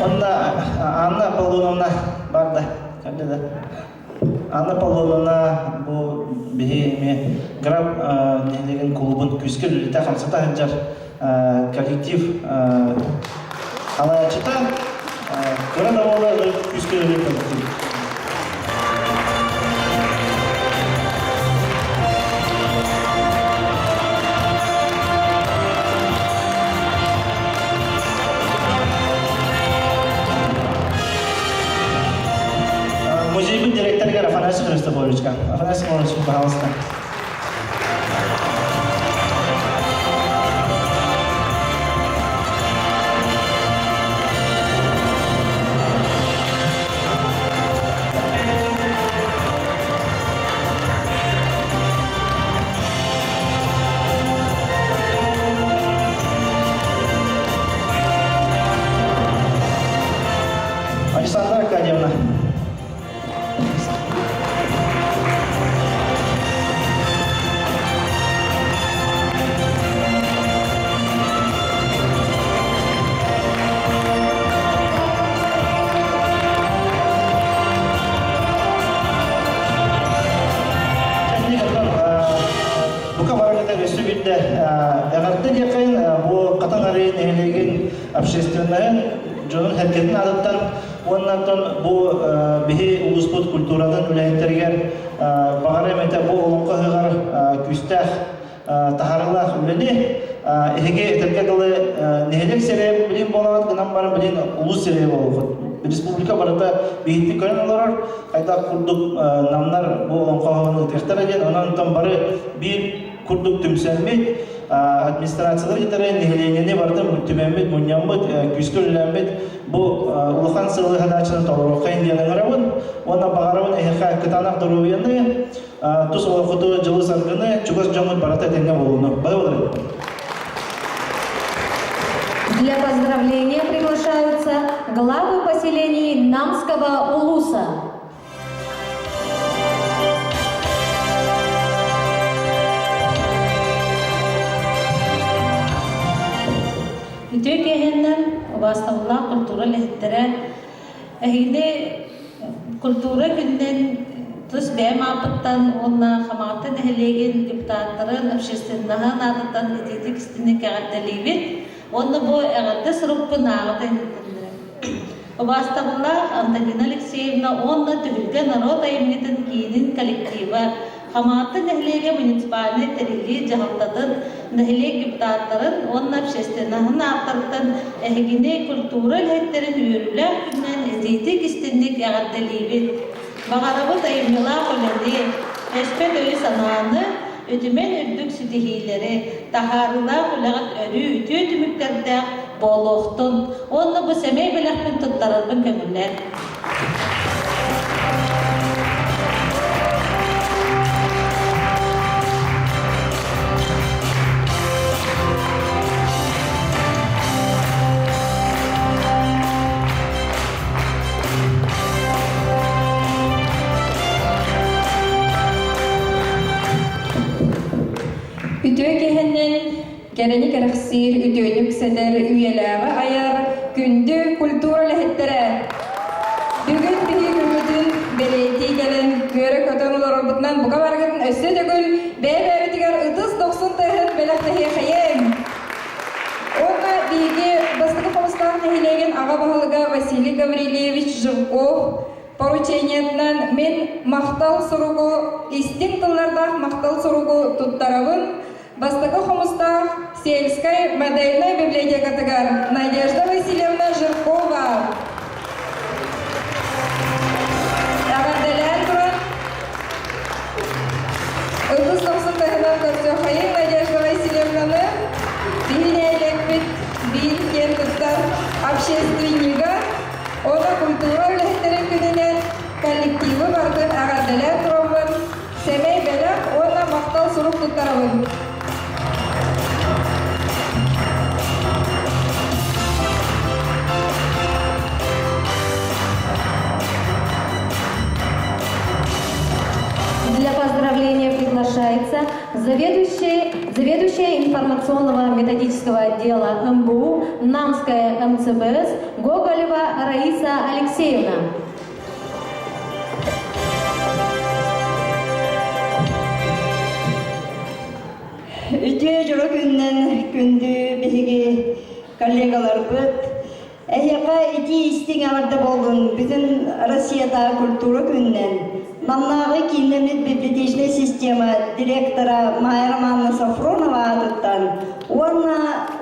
Онно Анна Аполлоновна барда, кэллэ да. Анна Аполлоновна бу биһи эмиэ Граб нэһилиэгин кулуубун күүскэ үлэлэтэ хамсата сылдьар коллектив салайааччыта кыра да буолла күүскэ үлэлиир коллектив. Музейбын директорыгар Афанасий Христофоровичка. Афанасий Христофорович, пожалуйста. Александра Аркадьевна. биирдэ эҕэрдэ диэххин бу Хатан Арыы нэһилиэгин общественноһын дьонун сэргэтин аатыттан уонна оттон бу биһи улууспут культуратын үлэһиттэригэр баҕар эмэтэ бу олоҥхо ыһыаҕар күүстээх таһаарыылаах үлэни эһиги этэргэ дылы нэһилиэк сирэйэ билин буолаҕыт гынан баран билин улуус сирэйэ буолуоххут. Республика барыта биһиттик көрөн олорор, хайдах курдук намнар бу олоҥхоһоҕун ытыахтара диэн, онон онтон бары биир курдук түмсэммит, администрациялар кытары нэһилиэнньэни барытын түмэммит, мунньаммыт, күүскэ үлэлээммит бу улахан сыалы хадааччыны толоруоххайын диэн ыҥырабын уонна баҕарабын эһиэхэ кытаанах доруобуйаны, тус олоххуту дьылы-саргыны, чугас дьоҥҥут барыта этэҥҥэ буолууну. Бары боларын. Для поздравления приглашаются главы поселений Намского улуса. Үтүө киэһэннэн убаастабыллаах культура үлэһиттэрэ эһигини культура күнүнэн тус бэйэм ааппыттан уонна Хамаҕатта нэһилиэгин депутаттарын общественноһын аатыттан итиитик истиҥник эҕэрдэлиибит уонна бу эҕэрдэ сурукпун ааҕыта иһитиннэрэбин. Убаастабыллаах Антонина Алексеевна уонна Түһүлгэ норуот айымньытын киинин коллектива Хамаҕатта нэһилиэгэ муниципальнай тэриллии дьаһалтатын, нэһилиэк депутаттарын уонна общественноһын ааттарыттан эһигини культура үлэһиттэрин үөрүүлээх күнүнэн итиитик-истинник эҕэрдэлиибит! Баҕарабыт айымньылаах үлэни, өспөт өйү-санааны, үтүмэн үрдүк ситиһиилэри, таһаарыылаах үлэҕит өрүү үтүө түмүктэрдээх буолуохтун уонна бу сэмэй бэлэхпин туттарарбын көҥүллээн. Үтүө киһинэн кэрэни кэрэхсиир, үтүөнү үксэтэр, үйэлээҕи айар күндү культура үлэһиттэрэ! Бүгүн биһиги күммүтүн бэлиэтии кэлэн үөрэ-көтөн олорорбутунан бука барыгытын өссө төгүл бэйэ-бэйэбитигэр ытыс дохсун тыаһын бэлэхтэһиэхэйиҥ! Уонна биһиги Бастакы Хомустаах нэһилиэгин аҕа баһылыга Василий Гаврильевич Жирков поручениетынан мин махтал суругу, истиҥ тыллардаах махтал суругу туттарабын. Бастакы Хомустаах сельскай модельнай библиотекатыгар Надежда Васильевна Жиркова. Эҕэрдэлээн туран Ытыс дохсун таһынан көрсүөххэйиҥ Надежда Васильевнаны, биһи нэһилиэкпит биир киэн туттар общественнига, уонна культура үлэһиттэрин күнүнэн коллективы барытын эҕэрдэлээн тураммын, сэмэй бэлэх уонна махтал сурук туттарабын. Для поздравления приглашается заведующая, заведующая информационного методического отдела МБУ Намская МЦБС Гоголева Раиса Алексеевна. Үтүө дьоро күннэн күндү биһиги коллегаларбыт Эһиэхэ итии истиҥ эҕэрдэ буоллун бүтүн Россиятааҕы культура күнүнэн Намнааҕы кииннэммит библиотечнай система директора Майя Романовна Софронова аатыттан уонна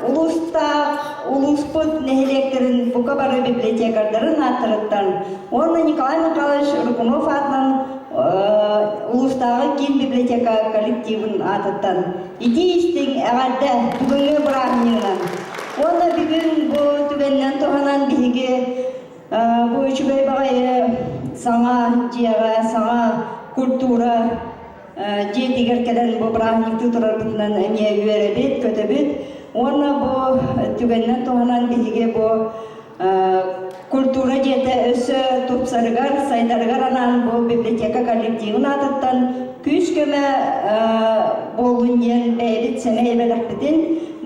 улуустаах улууспут нэһилиэктэрин бука бары библиотекардарын ааттарыттан уонна Николай Михайлович Рыкунов аатынан улуустааҕы киин библиотека коллективын аатыттан итии истиҥ эҕэрдэ бүгүҥҥү бырааһынньыгынан Уонна бүгүн бу түгэнинэн туһанан биһиги бу үчүгэй баҕайы саҥа дьиэҕэ, саҥа культура дьиэтигэр кэлэн бу бырааһынньыктыы турарбытынан эмиэ үөрэбит, көтөбүт. Уонна бу түгэнинэн туһанан биһиги бу культура дьиэтэ өссө тупсарыгар, сайдарыгар анаан бу библиотека коллективын аатыттан күүс-көмө буоллун диэн бэйэбит сэмэй бэлэхпитин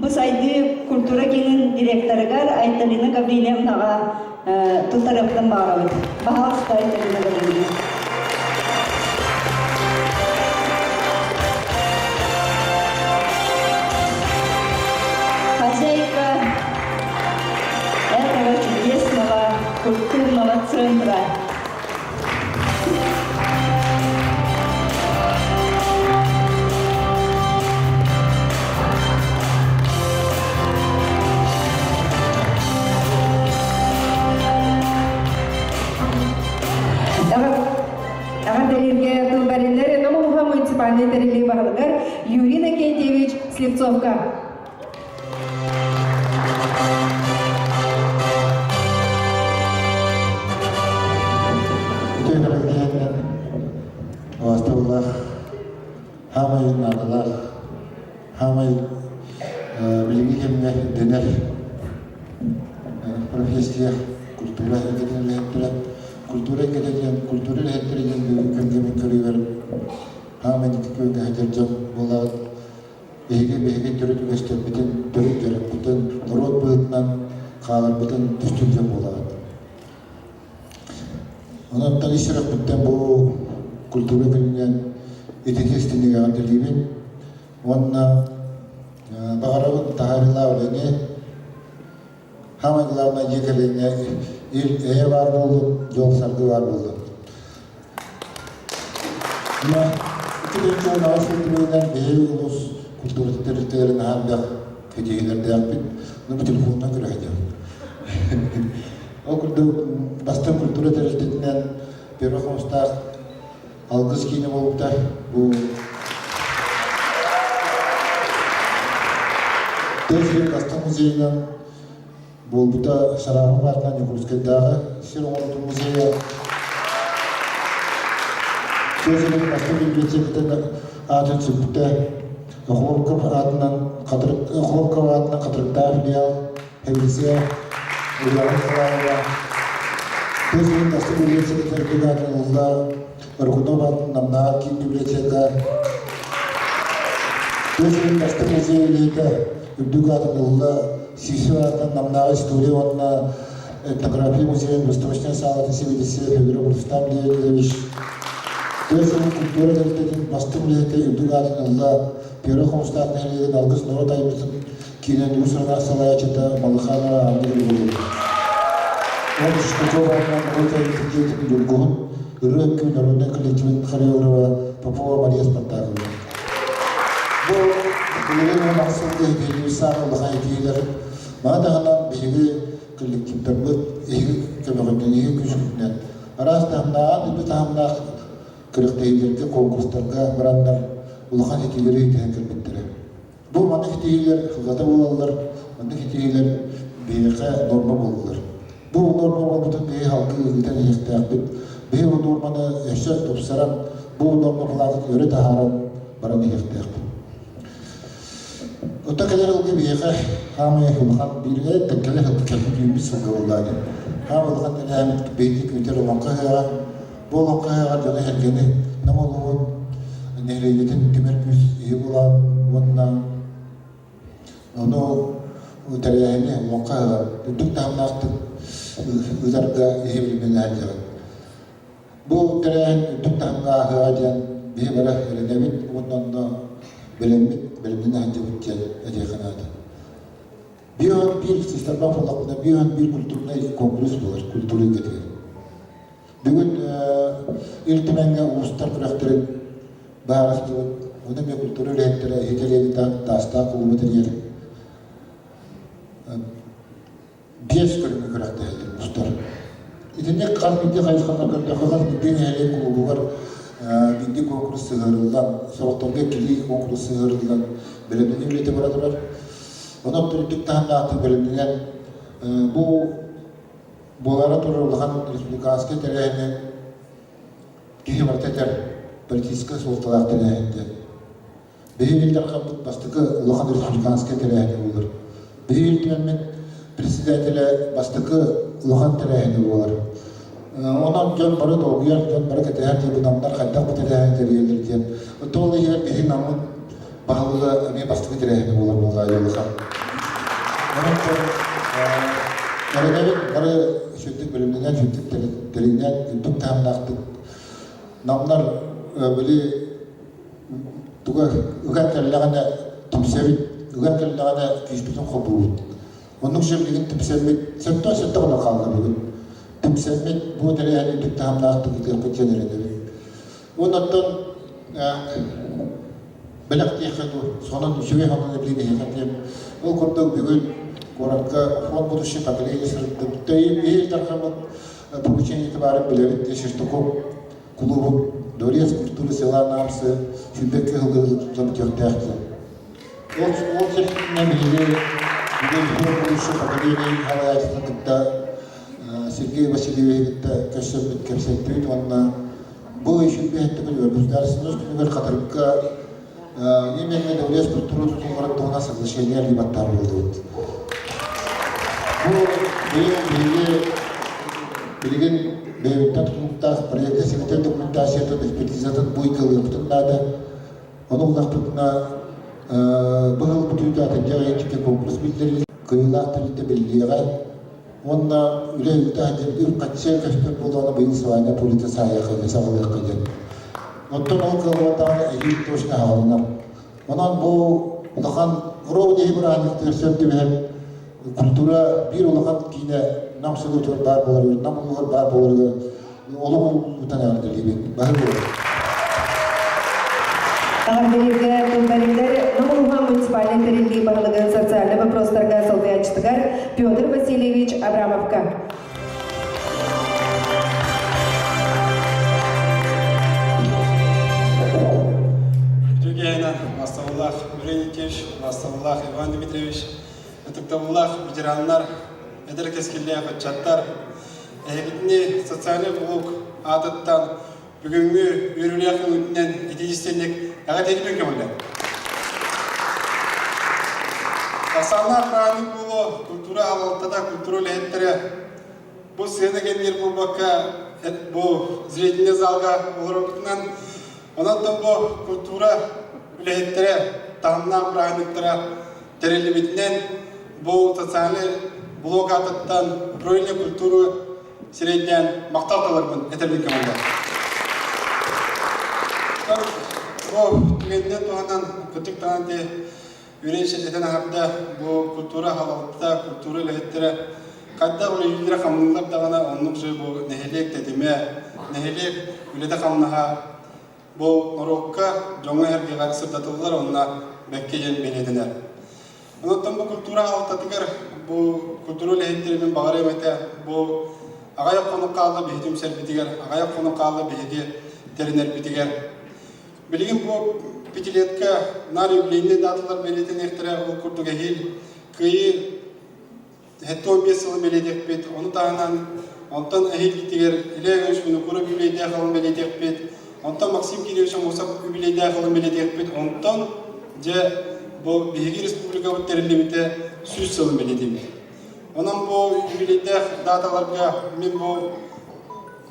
бу сайдыы культура киинин директорыгар Айталина Гаврильевнаҕа туттарыахпытын баҕарабыт. Пожалуйста, Айталина Гаврильевна. Эҕэрдэлииргэ тыл бэриллэр Нам улууһа муниципальнай тэриллии баһылыгар Юрий Иннокентьевич Слепцовка. Үтүө кэлэн Убаастабыллаах, хаамай наадалаах, хаамай билиҥҥи кэмҥэ дэнэр профессия культура эйгэтин үлэһиттэрэ. Культура эйгэтэ диэн, культура үлэһиттэрэ диэн бүгүн күҥҥэ мин көрүүбэр хаамай ити күөҥҥэ сылдьар дьон буолаҕыт. Биһиги биһиги төрүт үгэстэрбитин, төрүт дьарыкпытын, норуот быһыытынан хааларбытын түстүүр дьон буолаҕыт. Онон ис сүрэхпиттэн бу культура күнүнэн итити истиҥник эҕэрдэлиибин уонна баҕарабын таһаарыылаах үлэни, самое главное дьиэ кэргэҥҥэ ил эйэ баар буоллун, дьол-саргы баар буоллун. 2018 сыл түмүгүнэн биһиги улуус культуратын тэрилтэлэрин наһаа элбэх ситиһиилэрдээхпит. Ну, бу телефонунан көрө сылдьабыт. Ол курдук, бастыҥ культура тэрилтэтинэн Первый Хомустаах Алгыс киинэ буолбута. Бу Тыа сирин бастыҥ музейынан буолбута Шарапов аатынан Якутскайдааҕы сир оҥорутун музейа. Тыа сирин бастыҥ библиотекатын аатын сүкпүтэ Охлопков аатынан Охлопков аатынан Хатырыктаах филиал Полиция Ульяна Николаева тыа сирин бастыҥ библиотеката үрдүк аатын ылла Рыкунов аатын Намнааҕы киин библиотека тыа сирин бастыҥ музей үлэһитэ үрдүк аатын ылла Сису аатынан Намнааҕы история уонна этнография музейын выставочнай саалатын сэбиэдиссэйэ Федоров Рустам Леонидович тыа сирин культура тэрилтэтин бастыҥ үлэһитэ үрдүк аатын ылла Первый Хомустаах нэһилиэгин Алгыс норуот айымньытын киирэн уус-уран салайааччыта Малыханова Анна Григорьевна. Ол Шкачев аатынан норуот айымньытын дьиэтин Ньургуһун ырыа үҥкүү народнай коллективын хореографа Попова Мария Спартаковна. Бу билигин уон ахсын киһи саамай улахан этиилэр. Маны таһынан биһиги коллективтарбыт эһиги көмөҕүтүнэн, эһиги күүскүтүнэн араас таһымнаах, үрдүк таһымнаах күрэхтэһиилэргэ, конкурстарга бараннар улахан этиилэри итэһэн кэлбиттэрэ. Бу маннык итиилэр сыллата буолаллар, маннык итиилэр биһиэхэ нуорма буолаллар. Бу нуорма буолбутун биһи салгыы ыытан иһиэхтээхпит. Биһи бу нуорманы өссө тупсаран, бу нуорма былаатын өрө таһааран баран иһиэхтээхпит. Оттон кэлэр ылга биһиэхэ хаамай улахан биир кэлэр кэлбит үүммүт сылга буоллаа диэн. Хаамай улахан тэрээһиммит биһиги күүтэр олоҥхо ыһыаҕа. Бу олоҥхо ыһыаҕар дьону-сэргэни Нам улууһун нэһилиэнньэтин түмэр күүс иһи булан уонна ону тэрээһини олоҥхо ыһыаҕар үрдүк таһымнаахтык ыытарга иһи билимнээн дьаҕын. Бу тэрээһин үрдүк таһымҥа ааһыаҕа диэн биһи бары эрэнэбит уонна онно бэлэммит, бэлэмнэнэ сылдьабыт диэн этиэххэ наада. Биир сыстарбах буоллахпына, биир культурнай конкурс буолар, культура эйгэтигэр. Бүгүн Ил Түмэҥҥэ улуустар күрэхтэрин баһаарыстыбыт, ону эмиэ культура үлэһиттэрэ иһитэлиэбит Таастаах кулуба тэрийэр биэс көрүҥҥэ күрэхтэһэллэр улуустар. Итинник хас биирдии хайысханан көрдөххө, хас биирдии нэһилиэк кулуубугар биирдии куонкурус сыһыарыллан, сорохторго иккилии куонкурус сыһыарыллан бэлэмнэнии үлэтэ бара турар. Онон үрдүк таһымнаахтык бэлэмнэнэн бу буолаары турар улахан республиканскай тэрээһини киһи барыта этэр политическай суолталаах тэрээһин диэн. Биһиги Ил Дархаммыт бастакы улахан республиканскай тэрээһини буолар. Биһиги Ил Түмэммит председателэ бастакы улахан тэрээһини буолар. Онон дьон бары долгуйар, дьон бары кэтэһэр диэн бу намнар хайдах бу тэрээһини тэрийэллэр диэн. Ол иһигэр биһиги наммыт баһылыга эмиэ бастакы тэрээһини буолар буоллаҕа улахан. Онон эрэнэбит бары сүрдүк бэлэмнэнэн, сүрдүк тэринэн, үрдүк таһымнаахтык намнар били туга ыган кэллэҕинэ түмсэбит, ыган кэллэҕинэ күүспүтүн холбуубут. Оннук билигин түмсэммит, сөптөөх сөптөөх гына хаалла бүгүн. Түмсэммит бу тэрээһини үрдүк таһымнаахтык ыытыахпыт диэн эрэнэбит. Уонна оттон бэлэх диэххэ дуу, сонун үчүгэй сонун эбии биһиэхэ диэн. Ол курдук бүгүн куоракка фонд будущее поколение сырыттым. Ил Дархаммыт поручениеты баарын билэбит диэн Шестаков кулуубун. Дворец культуры села Намсы сүүрбэккэ сылга тутуллан бүтүөхтээх диэн. Ол ол чэрчитинэн биһиги бүгүн будущее поколение салайааччытын кытта Сергей Васильевиһы кытта көрсөммүт кэпсэттибит уонна бу 105 государственность күнүгэр Хатырыкка именно Дворец культуры тутулларын туһунан соглашение либаттаар буолдубут. Бу быйыл биһиги билигин бэйэбиттэн тутулуктаах проекта симэтэр документациятын экспертизатын бу ыйга ылыахпытын наада. Ону ыллахпытына быһыл бүтүүтэ атырдьах ыйын конкурс биллэриллэр, кыайыылаах тэрилтэ биллиэҕэ уонна үлэ ыыта сылдьар үп-харчы көстөр буоллаҕына быйыл свайная пулита саайыахха саҕалыахха диэн. Оттон ол кыаллыбатаҕына эһиил точно аҕалынар. Онон бу улахан ров диэки бырааһынньыктыгар сөп түбэһэн культура биир улахан киинэ Нам селотугар баар буоларыгар, Нам улууһугар баар буоларыгар олох утан эҕэрдэлиибин. Баһы буолар. Эҕэрдэлииргэ тыл Нам улууһа муниципальнай тэриллии баһылыгын социальнай вопростарга солбуйааччытыгар Петр Васильевич Абрамовка. Үтүгэнэ Мастабыллаах Юрий Никитич, Мастабыллаах Иван Дмитриевич, ытыктабыллаах ветераннар, эдэр кэскиллээх ыччаттар, эһигитини социальнай блок аатыттан бүгүҥҥү үөрүүлээх күҥҥүтүнэн итии-истиҥник эҕэрдэлиибин көҥүллэн. Ахсааннаах бырааһынньык буолуо, культура аҕалтата, культура үлэһиттэрэ бу сыана кэннигэр буолбакка, бу зрительный залга олорорбутунан, онон бу культура үлэһиттэрэ таһымнаах бырааһынньыктара тэриллибитинэн бу социальный блок аатыттан управление культуры сирэйдээн махтал тылларбын этэрбин көҥүллэр. Бу түгэнинэн туһанан кырдьык даҕаны ити Юрий этэн аһарда бу культура халалта, культура үлэһиттэрэ хайдах үлэлииллэрэ хамныыллар даҕаны оннук же бу нэһилиэк тэтимэ, нэһилиэк үлэтэ-хамнаһа бу норуокка, дьоҥҥо-сэргэҕэ сырдатыллар уонна бэккэ диэн бэлиэтэнэр. Онон бу культура алтатыгар бу культура үлэһиттэрин баҕарыам этэ бу аҕыйах хонук хаалла биһиги түмсэрбитигэр, аҕыйах хонук хаалла биһиги тэринэрбитигэр. Билигин бу пятилетка наар юбилейный даталар бэлиэтэниэхтэрэ, ол курдук эһиил Кыайыы 75 сылын бэлиэтиэхпит, ону таһынан онтон эһиилгитигэр Илья Иванович Винокуров юбилейдээх сылын бэлиэтиэхпит, онтон Максим Кириллович Аммосов юбилейдээх сылын бэлиэтиэхпит, онтон дьэ бу биһиги республикабыт тэриллибитэ 100 сылын бэлиэтиибит. Онон бу юбилейдээх даталарга мин бу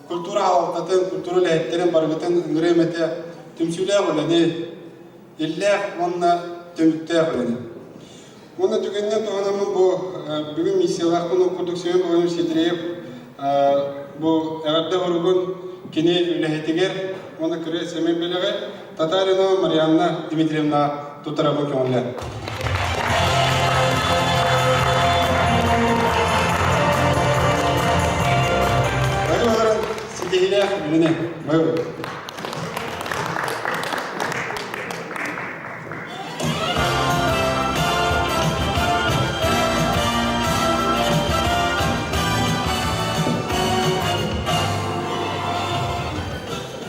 культура аҕалтатын, культура үлэһиттэрин барыгытын ыҥырыам этэ түмсүүлээх үлэни, иллээх уонна түмүктээх үлэни. Уонна түгэнинэн туһанаммын бу бүгүн миссиялаахпын ол курдук Семен Владимирович Сидреев бу эҕэрдэ хоругун кини үлэһитигэр уонна кыра Семен бэлэҕи Татаринова Марианна Дмитриевна туттарабын көҥүллээн. Бары олорон ситиһилээх үлэни бары.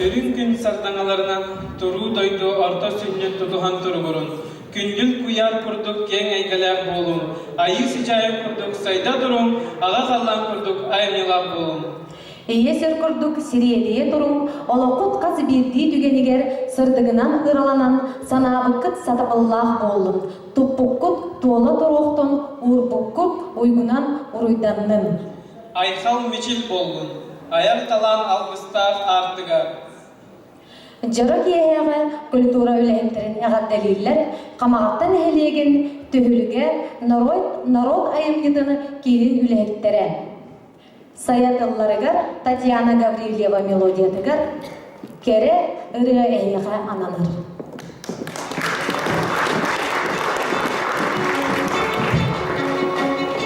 Үрүҥ күн сардаҥаларынан туруу дойду орто сүнньүн тутуһан туругурун, күндүл куйаар курдук киэҥ эйгэлээх буолуҥ, айыы сыдьаайын курдук сайда туруҥ, аҕа халлаан курдук айымньылаах буолуҥ. Ийэ сир курдук сириэдийэ туруҥ, олоххут хас биирдии түгэнигэр сырдыгынан ыраланан, санаабыккыт сатабыллаах буоллун, туппуккут туола туруохтун, уурбуккут уйгунан уруйданнын. Айхал мичил буоллун, айар талаан алгыстаах аартыга. Дьоро киэһээҕи культура үлэһиттэрин эҕэрдэлииллэр Хамаҕатта нэһилиэгин Түһүлгэ норуот, норуот айымньытын киинин үлэһиттэрэ. Сайа тылларыгар Татьяна Гаврильева мелодиятыгар «Кэрэ ырыа эйиэхэ ананар».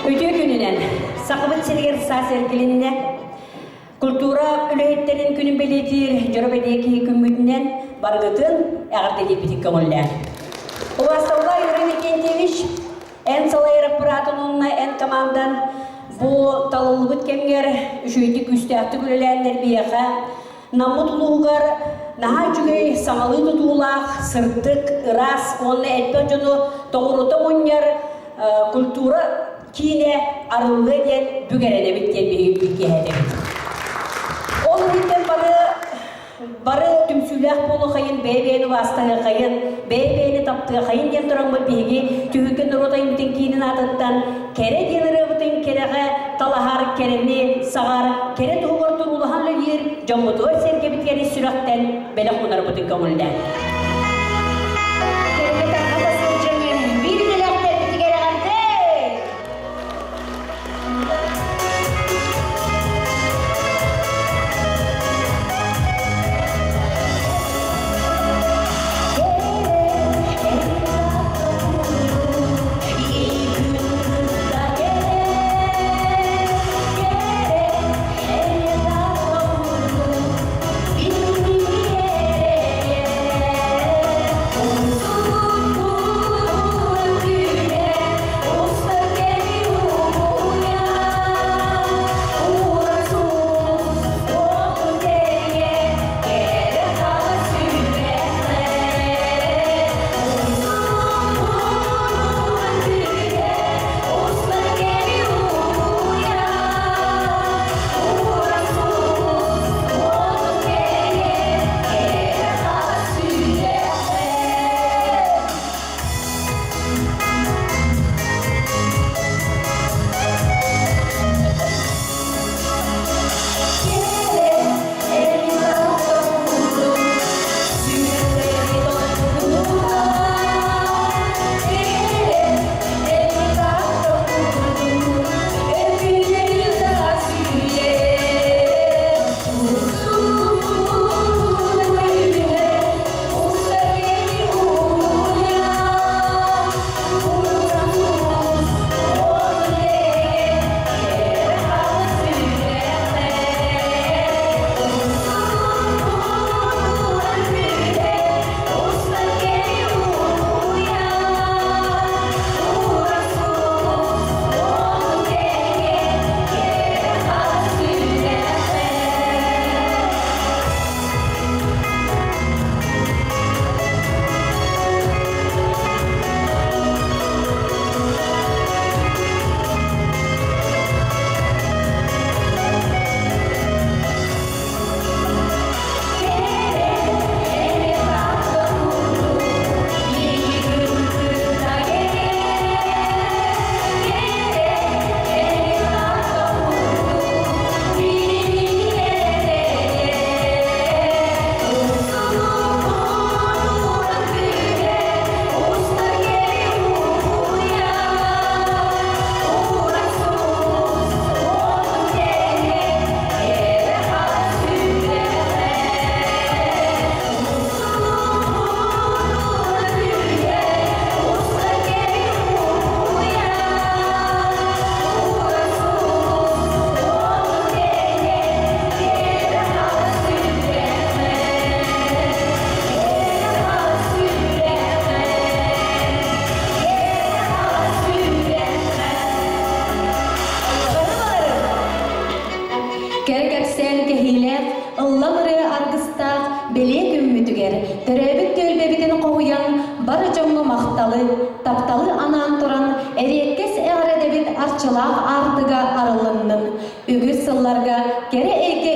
Үтүө күнүнэн! Сахабыт сиригэр саас эргилиннэ. Культура үлэһиттэрин күнүн бэлиэтиир дьоро бэлиэ киһи күммүтүнэн барыгытын эҕэрдэлиирбитин көҥүллээн. Убаастабыллаах Юрий Викентьевич, Эн салайар аппараатын уонна эн командан бу талыллыбыт кэмҥэр үчүгэйдик күүстээхтик үлэлээннэр биһиэхэ. Наммыт улууһугар наһаа үчүгэй саҥалыы тутуулаах, сырдык, ыраас уонна элбэх дьону тоҕурута мунньар культура киинэ арыллыа диэн бүк эрэнэбит диэн биһиги киэһэтэбит. Ол иһиттэн бары бары түмсүүлээх буолуохайын, бэйэ-бэйэни убаастаһыахайын, бэйэ-бэйэни таптыахайын диэн тураммыт биһиги Түһүлгэ норуот айымньытын киинин аатыттан кэрэ диэн ырыабытын кэрэҕэ талаһар, кэрэни саҕар, кэрэ туһугар туруулаһан үлэлиир дьоммутугар-сэргэбитигэр ис сүрэхтэн бэлэх уунарбытын көҥүллээн. Кэрэни тарҕата сылдьыҥ, биир идэлээхтэрбитигэр эҕэрдэ! Кэрэ кэпсээн кэһиилээх, ыллам ырыа аргыстаах бэлиэ күммүтүгэр төрөөбүт түөлбэбитин хоһуйан бары дьоҥҥо махталы, тапталы анаан туран эриэккэс эҕэрэдэбит арчылаах аартыга арылыннын. Үгүс сылларга кэрэ эйгэ.